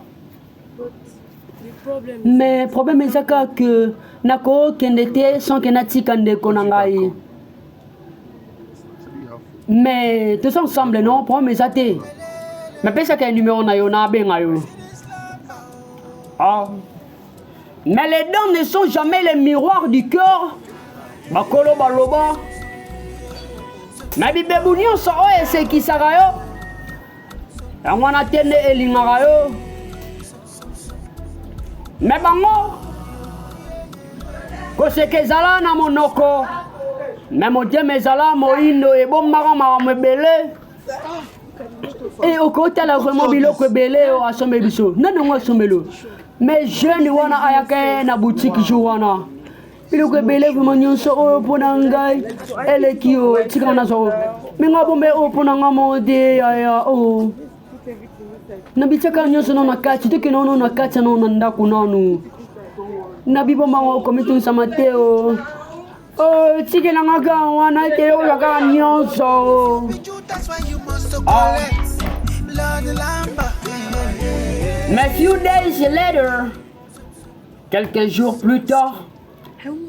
Mais problème eza kaka ke nakokende te sans ke natika ndeko na ngai. Mais toza ensemble non, problème eza te. Mapesaka ya numero na yo nabenga yo. Ah. Mais les dents ne sont jamais les miroirs du cœur. Bakolo baloba. Na bibebu nyonso oyo esekisaka yo, yango wana te nde elingaka yo. Me bango koseka ezala na monoko, me motema ezala moyindo, ebombaka makambo ebele. E okotala vraiment biloko ebele oyo asombe biso. Nani yango asombelo? Mais jeune wana ayaka na boutique jour wana, biloko ebele vraiment nyonso oyo mpo na ngai eleki yo. Tika nazwa oyo, me nga bombe oyo mpo na nga moko te yaya o na bitiaka nyonso nano na kati. Tokende nano na kati nano na ndako nanu na bibombango okomitungisa te o. Oh, tikelanga kaka wana te, oyo kaka nyonso. That's why you must to collect. Lord Lamba. Mais few days later, quelques jours plus tard,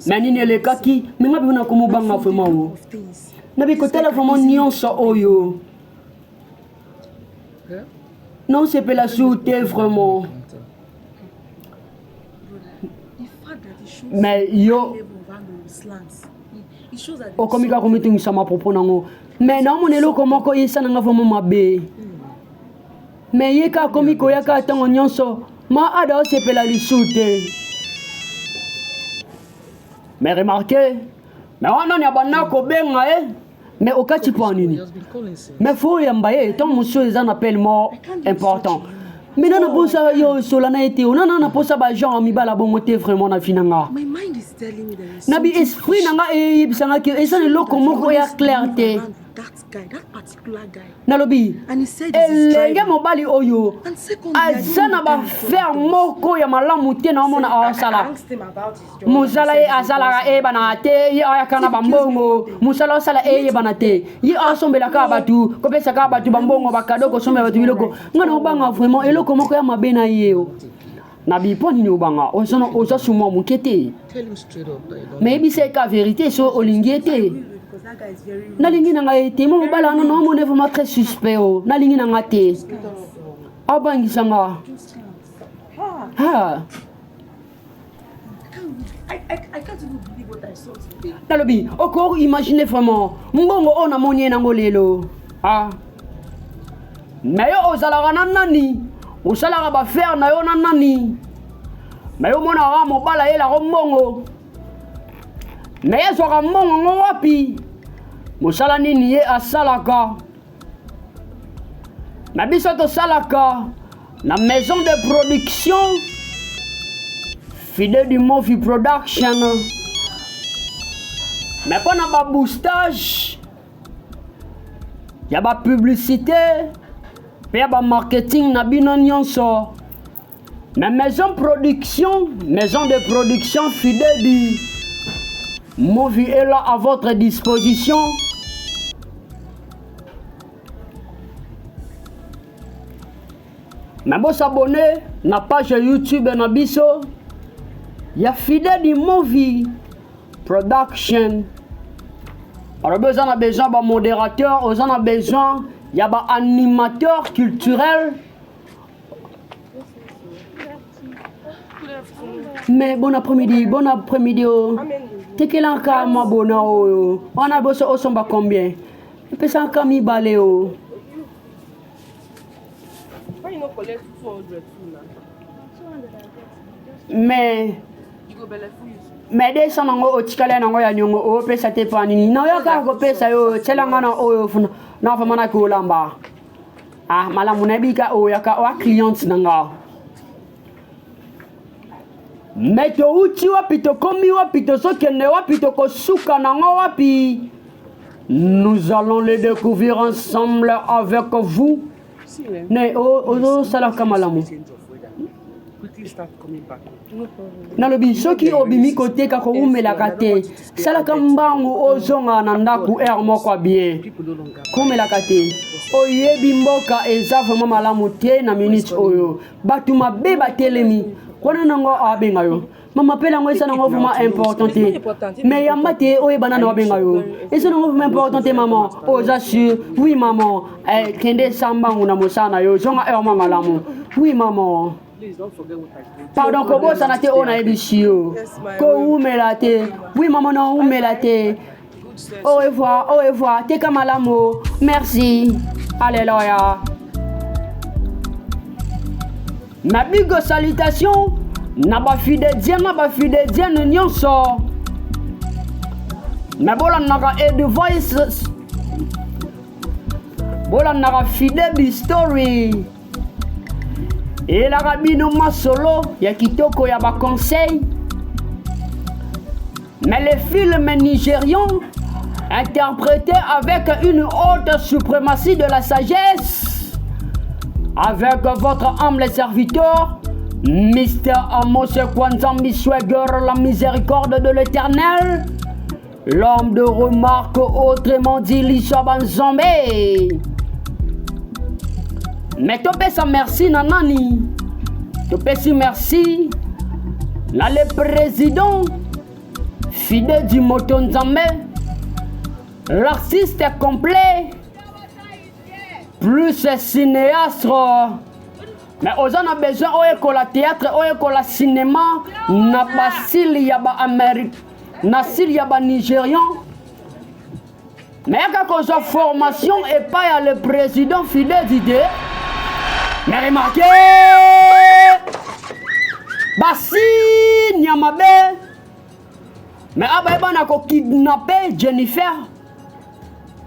mais nini elekaki? Me nga mpe nakomobanga vraiment o nabi kotala vraiment nyonso oyo naosepela su te vraiment. Mais yo okomi kaka komitungisa mapropos nango. Mais naomona eloko moko esa nanga vraiment mabe. Mais ye kaka akomi koya kaka ntango nyonso, ma ada osepela lisu te. Mais remarquez, mais wana ni abanda kobenga ye mais okati mpo nini mais fo oyamba ye ntango mosusu eza na appel moko important mais nana mposa yo osola na ye te nana na mposa bagenre mibala bongo te vraiment na vi na nga na bi esprit na nga eyebisa nga ke eza na eloko moko ya clair te nalobi elenge mobali oyo aza na bafere moko ya malamu te na omona aosala mosala ye asalaka eyebanaka te ye ayaka na bambongo mosala osala eyebana te ye asombela kaka bato kopesa kaka bato bambongo bakado kosombela bato biloko ngai na obanga vraiment eloko moko ya mabe na ye o na bipo nini obanga oza sumwa moke te me yebisa ye ka verité so olingi ye te nalingi na ngai te mo mobala wana naomona vraiment très suspect o nalingi na ngai te abangisa nga ah. Nalobi oko imagine vraiment mbongo oyo namoni ye nango lelo ah. Me yo ozalaka na nani osalaka bafere na yo na nani me yo omonaka mobali ayelako mbongo me ye azwaka mbongo yango wapi mosala nini ye asalaka na biso tosalaka na maison de production fide du movi production mais mpo na baboostage ya bapublicité mpe ya bamarketing na bino nyonso na maison production maison de production fide du movi est là à votre disposition Mais bo s'abonner na page YouTube na biso ya Fidèle Movie Production. Alobi oza na besoin ba modérateur, oza na besoin ya ba animateur culturel. Mais bon après-midi, bon après-midi. Oh. Tekelaka mwa bona oyo. Wana boso osomba combien? Epesaka mibale o. Why you no collect 200 too now? Mais mais 200 nango otikali nango ya niongo opesa te mpo nini nayo kaka kopesa yo tyela nga na oyo na vraimen naki olamba ah malamu nayebi ka oyaka oa cliente na nga me touti wapi tokomi wapi tozokende wapi tokosuka nango wapi nous allons le découvrir ensemble avec vous ne ozosalaka malamu nalobi soki obimi koteka kowumelaka te salaka mbangu ozonga na ndako heure moko ya bien koumelaka te oyebi mboka eza vraiment malamu te na minute oyo bato mabe batelemi wana nango abenga yo mama pele yango eza nango vraiment important te mais yamba te oyebana na babenga yo eza nango vraiment important te mama oza sur oui maman eh, kende sambangu na mosala na yo zonga heure mwa malamu oui maman pardon kobosana te oyo nayebisi yo kowumela te oui mama na owumela te au revoir au revoir teka malamu merci alleluia na bigo salutation na bafidedien na bafidedienne nyonso me bolandaka edvoice bolandaka fidebi story Elaka bino masolo ya kitoko ya ba conseil. Mais le film nigérian interprété avec une haute suprématie de la sagesse, avec votre humble serviteur, Mr. Amos Kwanzambi Swagger, la miséricorde de l'éternel, l'homme de remarque, autrement dit Lisa Banzambe. Mais topesa merci na nani? Topesi merci na le président Fidèle du Moto Nzambe, l'artiste complet, plus cinéaste. Mais oza na besoin oyekola théâtre, oyekola cinéma na basili ya ba Amérique, na sili ya ba Nigérian. Mais yaka kozwa formation epai ya le président Fidèle Dide. Mais remarquez basigne ya mabe. Mais abayeba na kokidnape Jennifer.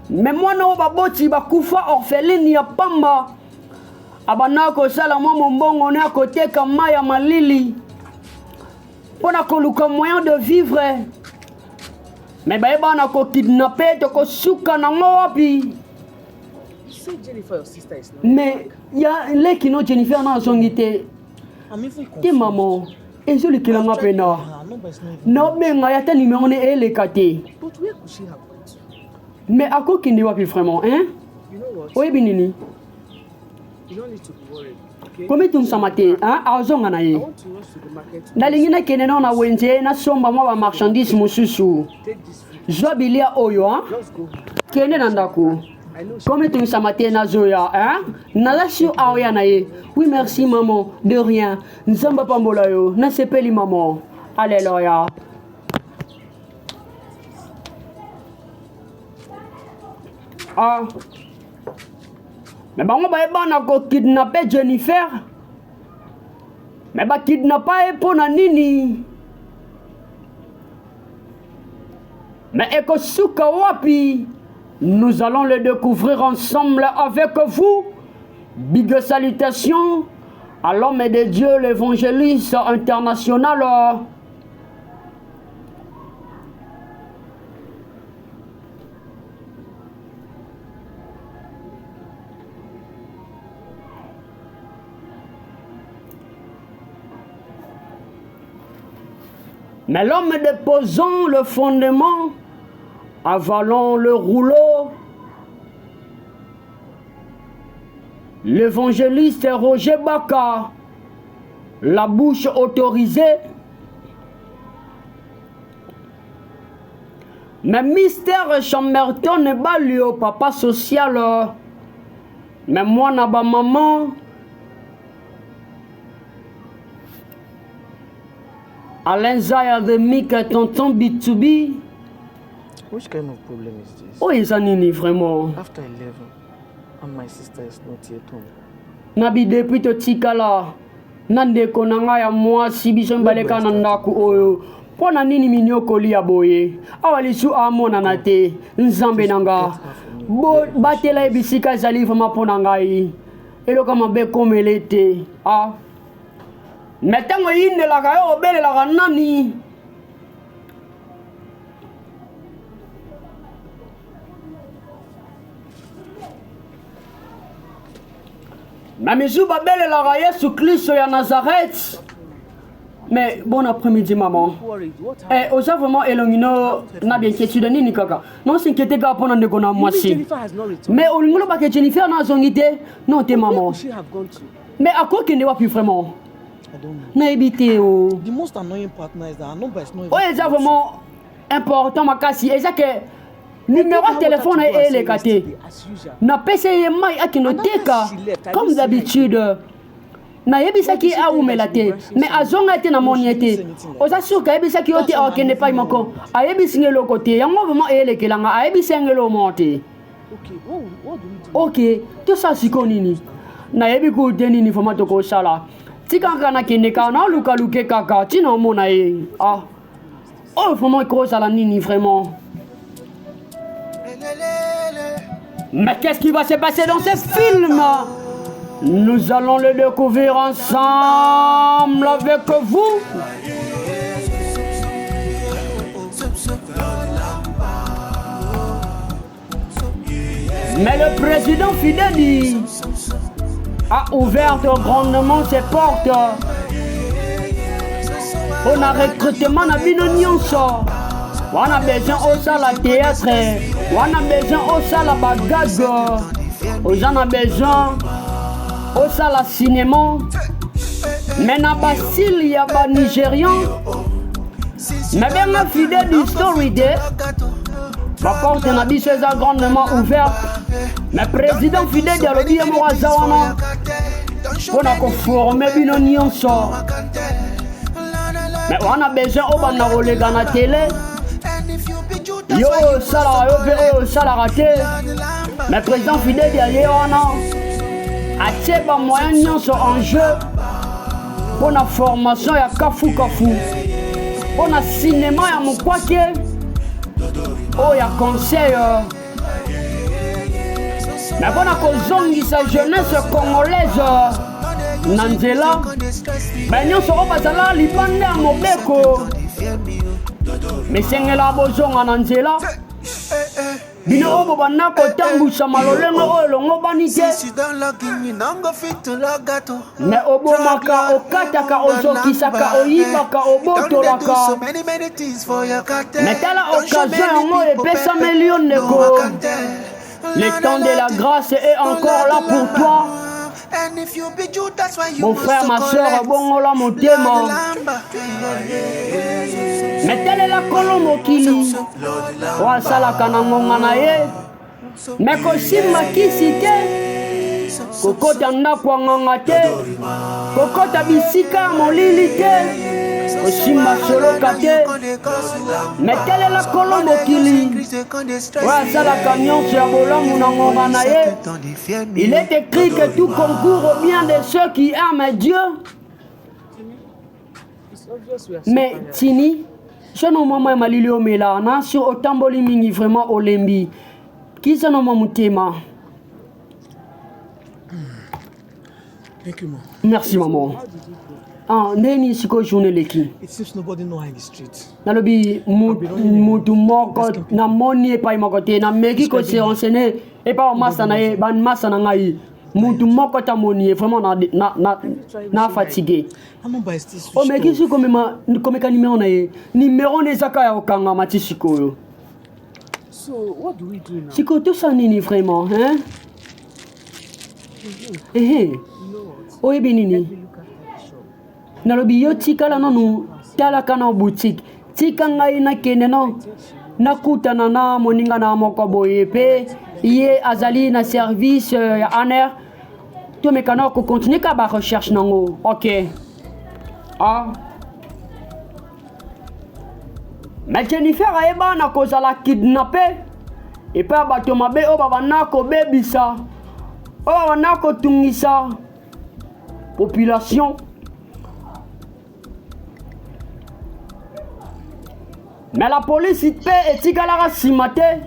Mais mwana oyo baboti bakufa orpheline ya pamba abanda kosala mwa mombongo ne akoteka mai ya malili mpo na koluka moyen de vivre. Mais bayeba na kokidnape, tokosuka nango wapi? Mais ya leki no Jennifer na azongi te te mama, ezolekela nga mpena naobenga ye ata nimero ne eleka te. Mais akokende wapi vraiment, hein? Oyebi nini, komitungisa te, azonga na ye. Nalingi nakende nao na wenze nasomba mwa bamarchandise mosusu. Zwa bilia oyo, kende na ndako, komitungisama te, nazoya. Naza sur aoya na ye. Oui, merci maman. De rien, Nzambe apambola yo, nasepeli maman. Alleluya. Ah, mais bango bayeba na kokidnape Jennifer, mais bakidnapa ye mpo na nini? Mais ekosuka wapi? Nous allons le découvrir ensemble avec vous. Big salutation à l'homme de Dieu, l'évangéliste international. Mais l'homme déposant le fondement, avalant le rouleau, l'évangéliste Roger Baka, la bouche autorisée. Mais Mister Chamberton Balio, papa social, mais moi, na ba maman, Alain Zaya the Mika, tonton B2B. Which kind of problem is this? Oh, eza nini vraiment? After 11, and my sister is not yet home. Nabi depuis totikala na ndeko na ngai ya mwasi, biso mibale kaka na ndako oyo, mpo na nini minyokoli ya boye awa lisu amonana te? Nzambe na nga, batela ye bisika ezali vraiment mpo na ngai, eloko mabe ekomele te. Ah, mais ntango eyindelaka yo, obelelaka nani? Na misu babelelaka Yesu Kristo ya Nazareth. Mais bon après-midi maman. Eh, oza vraiment elongi no na bien inquiétude nini kaka? Non, s'inquiéter kaka mpona ndeko na mwasi. Mais olingi olobaka Jennifer na azongi te? Non te maman. Mais akokende wapi vraiment? Nayebi te o. The most annoying partner is that her number is not even. Oyo eza vraiment important makasi eza ke numéro ya telefone na ye eleka te. Napesi ye mai akende oteka comme d'habitude. Nayebisaki ye awumela te, mais azonga te, namoni ye te. Oza sûr ke ayebisaki yo te akende epai moko? Ayebisi nga eloko te. Yango vraiment eyelekelanga, ayebisi yango eloko moko te. Ok, tosala sikoyo nini? Nayebi kutu te nini vraiment tokosala. Tika kaka nakende kaka nalukaluke kaka ntina omona ye. Ah, oyo vraiment ekozala nini vraiment? Mais qu'est-ce qui va se passer dans ce film? Nous allons le découvrir ensemble avec vous. Mais le président Fideli a ouvert grandement ses portes pour na recrutement na bino nyonso. Wana besoin osala théâtre, wana besoin osala bagag, oza na besoin osala cinéma, mais na basile ya banigérian, mais benga Fidèle Story de baporte na biso eza grandement ouverte. Mais président Fidèle alobi ye moko aza wana mpo na koforme bino nyonso. Mais wana besoin obanda koleka na tele, yo oyo osalaka, yo mpe oyo osalaka te, mais président Fidèle aye wana, atie bamoyen nyonso en jeu mpo na formation ya kafukafu. mpo na sinema ya mokwake oyo ya conseil me mpo na kozongisa jeunesse congolaise na nzela baye nyonso oyo bazala libanda ya mobeko mesengela bozonga na nzela bino oyo bobanda kotambwisama lolenge oyo elongobani te me obomaka okataka ozokisaka oyibaka obotolaka me tala occasion yango epesameli yo ndeko le temps de la grâce est encore là pour toi mon frère ma soeur bongola motema me talela kolo mokili oyo asalaka na ngonga na ye me kosimba kisi te kokota ndako ya nganga te kokota bisika ya molili te kosimba soloka te me talela kolo mokili oyo asalaka nyonso ya bolamu na ngonga na ye il est écrit que tout concourt au bien de ceux qui aiment Dieu. Mais Tini, sono mama ya malili omela na so otamboli mingi vraiment olembi kisa no mwa motema. Thank you, mom. Merci maman. Ah, ndeni sikoyo journée eleki. It seems nobody know her in the street. Nalobi mutu moko namoni epai moko te nameki ko se renseigner epai bamasa na ye bamasa na ngai mutu moko te amoni ye vraiment na, na, na, na fatigue omeki si komema komeka nimero na ye nimero na eza kaka ya kokangama ti sikoyo sikoyo tosala nini vraiment hein? Ehe. Oyebi nini? Nalobi yo tikala nanu talaka na boutique. Tika ngai nakende no nakutana na moninga na moko boye pe ye azali na service euh, ya aner tomeka na kocontinue ka ba recherche nango ok ah. Mais Jennifer ayeba na kozala kidnappe epai ya bato mabe oyo babanda kobebisa oyo babanda kotungisa population mais la police mpe etikalaka nsima te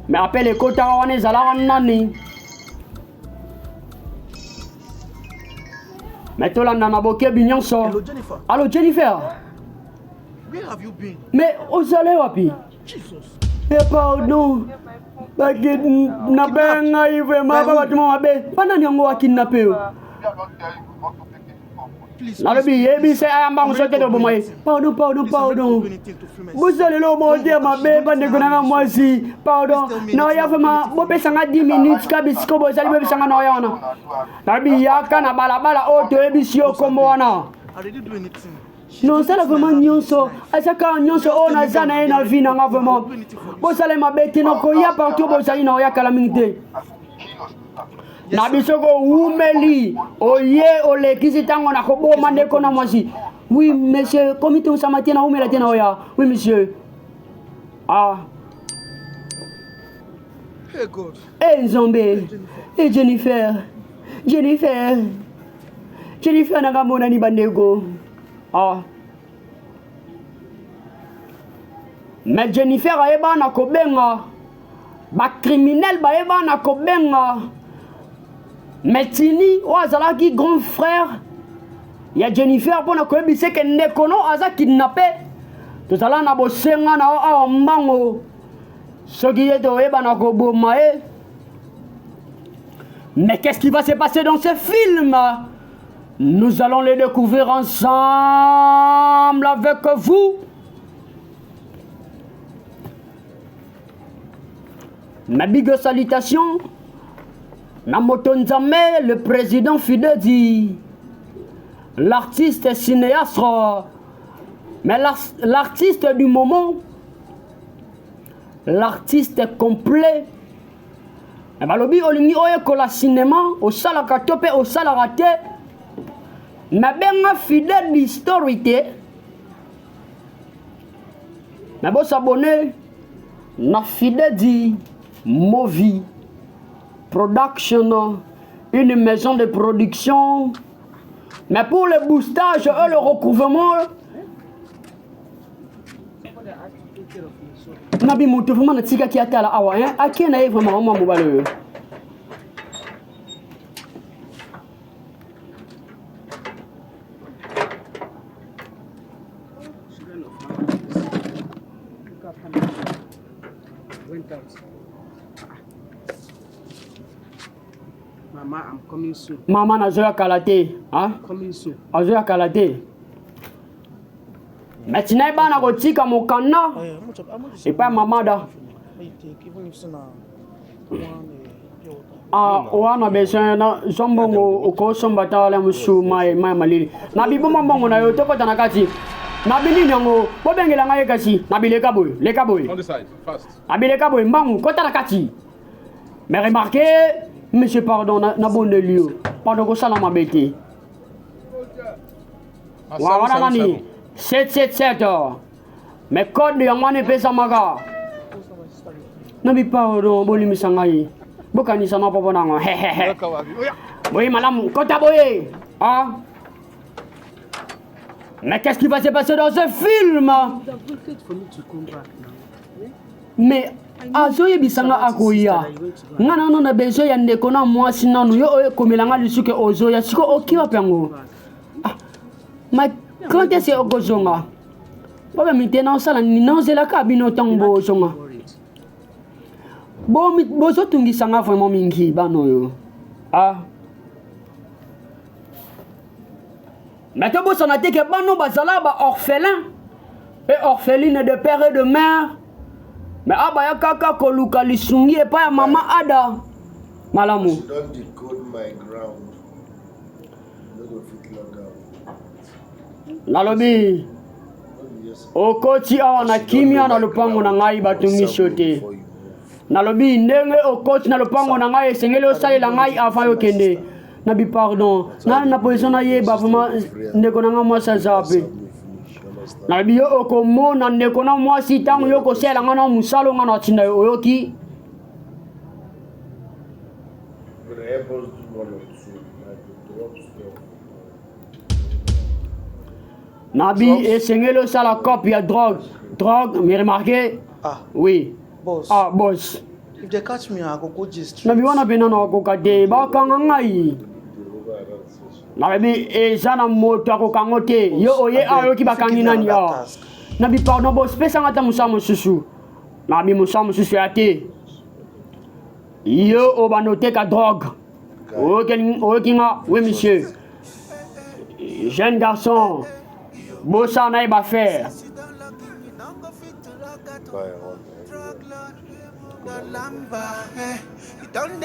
mais appel ekotaka wana ezalaka nani Mais tolanda na bokebi nyonso. Allo Jennifer. Where have you been? Mais ozali wapi? Jesus. Eh pardon. Bakidnape ngai vraiment ba bato mabe. Banani yango bakidnape yo? Nalobi yebisa aya mbangu soki te toboma ye. Pardon, pardon, pardon. Bosalela omote ya mabe bandeko na nga mwasi. Pardon. Naoya vraiment bopesa nga 10 minutes ka bisiko bozali bopesa nga naoya wana. Nabi yaka na balabala oyo toyebisi yo kombo wana. Nosala vraiment nyonso aza kaka nyonso oyo naza na ye na vie na nga vraiment bosala mabe te nakoya partout bozali na oya kala mingi te na biso kowumeli oye olekisi ntango na koboma ndeko na mwasi oui monsieur komi tosama te naumela te na oya oui monsieur ah Hey God. Hey Nzambe. Hey Jennifer. Jennifer. Jennifer nanga monani bandeko. Ah. Mais Jennifer ayeba na kobenga ba criminel bayeba na kobenga mais Tini oyo azalaki grand frère ya Jennifer mpo na koyebisa eke ndeko no aza kidnappe tozala na bosenga na yo awa mbango soki ye toyeba na koboma ye mais qu'est-ce qui va se passer dans ce film nous allons le découvrir ensemble avec vous ma big salutation na moto nzambe le président fidedi l'artiste cinéaste mais l'artiste du moment l'artiste complet me balobi olingi oyekola cinema osalaka to mpe osalaka te me benga fidèle d'history te me bosabone na fidèle movie production une maison de production mais pour le boostage et le recouvrement. Nabi moto vraiment natikaki atala awa hein? Ake na ye vraiment mwa mobali oyo. Children of man. Look after my Went out. Mama, I'm coming soon. Mama nazoya kala te hein? Coming soon. Azoya kala te. Mais na ye bana kotika mokanda epai ya mama da. Ah, wana besoin na zwa mbongo okosomba ata wala mosusu mai mai malili na biboma mbongo na yo tokota na kati na binini yango bobengela ngai ye kasi na bileka boye leka boye na bileka boye mbangu kota na kati mais remarquez monsieur pardon nabondeli yo pardon kosala mabe te wana nani 777 mais code yango wana epesamaka nabi pardon bolimisa ngai bokanisa na popo nango boye malamu kota boye ah Mais qu'est-ce qui va se passer dans ce film? Mais azoyebisa nga akoya nga nano na besoin ya ndeko na mwasi nanu yo oyo ekomela nga lisuke ozoya siko oki wapi yango ah, ma quand est-ce okozonga Papa mite na osala nini naozelaka bino ntango bozonga bozotungisa nga vraiment mingi bana oyo ah. Mais tobosana te ke bano bazala ba orphelin et orpheline de père et de mère mais abaya kaka koluka lisungi epai ya mama ada malamu. Nalobi okoti awa na kimia na lopango na ngai batungisi yo te. Nalobi ndenge okoti na lopango na ngai esengeli osalela ngai avant yokende. Nabi pardon na na position nayeba vraiment ndeko na ngai mwasi aza wapi. Nalobi yo okomona ndeko na mwasi ntango yo kosalela ngai na mosala ngai natinda yo oyoki. Nabi esengeli osala cope ya drogue drogue mais remarquez ah. oui boss. ah boss If they catch me, I go go jail straight. Nabi wana mpe nano akoka te bakanga ngai nalobi eza na moto akokango te yo oye ayoki bakangi nani awa nabi pardon boss pesanga ata mosala mosusu nabi mosala mosusu ya te yo obanda oteka drogue oyoki nga oui monsieur jeune garçon bosala na ye bafaire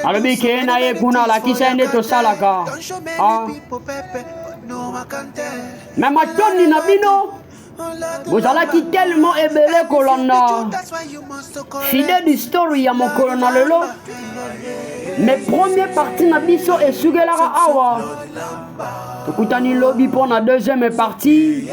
alobi keye na ye kuna alakisa ye nde tosalaka ah. me matondi na bino bozalaki tellement ebele kolanda fide du story ya mokolo na lelo mais premier partie na biso esukelaka awa tokutani lobi mpo na deuxième partie.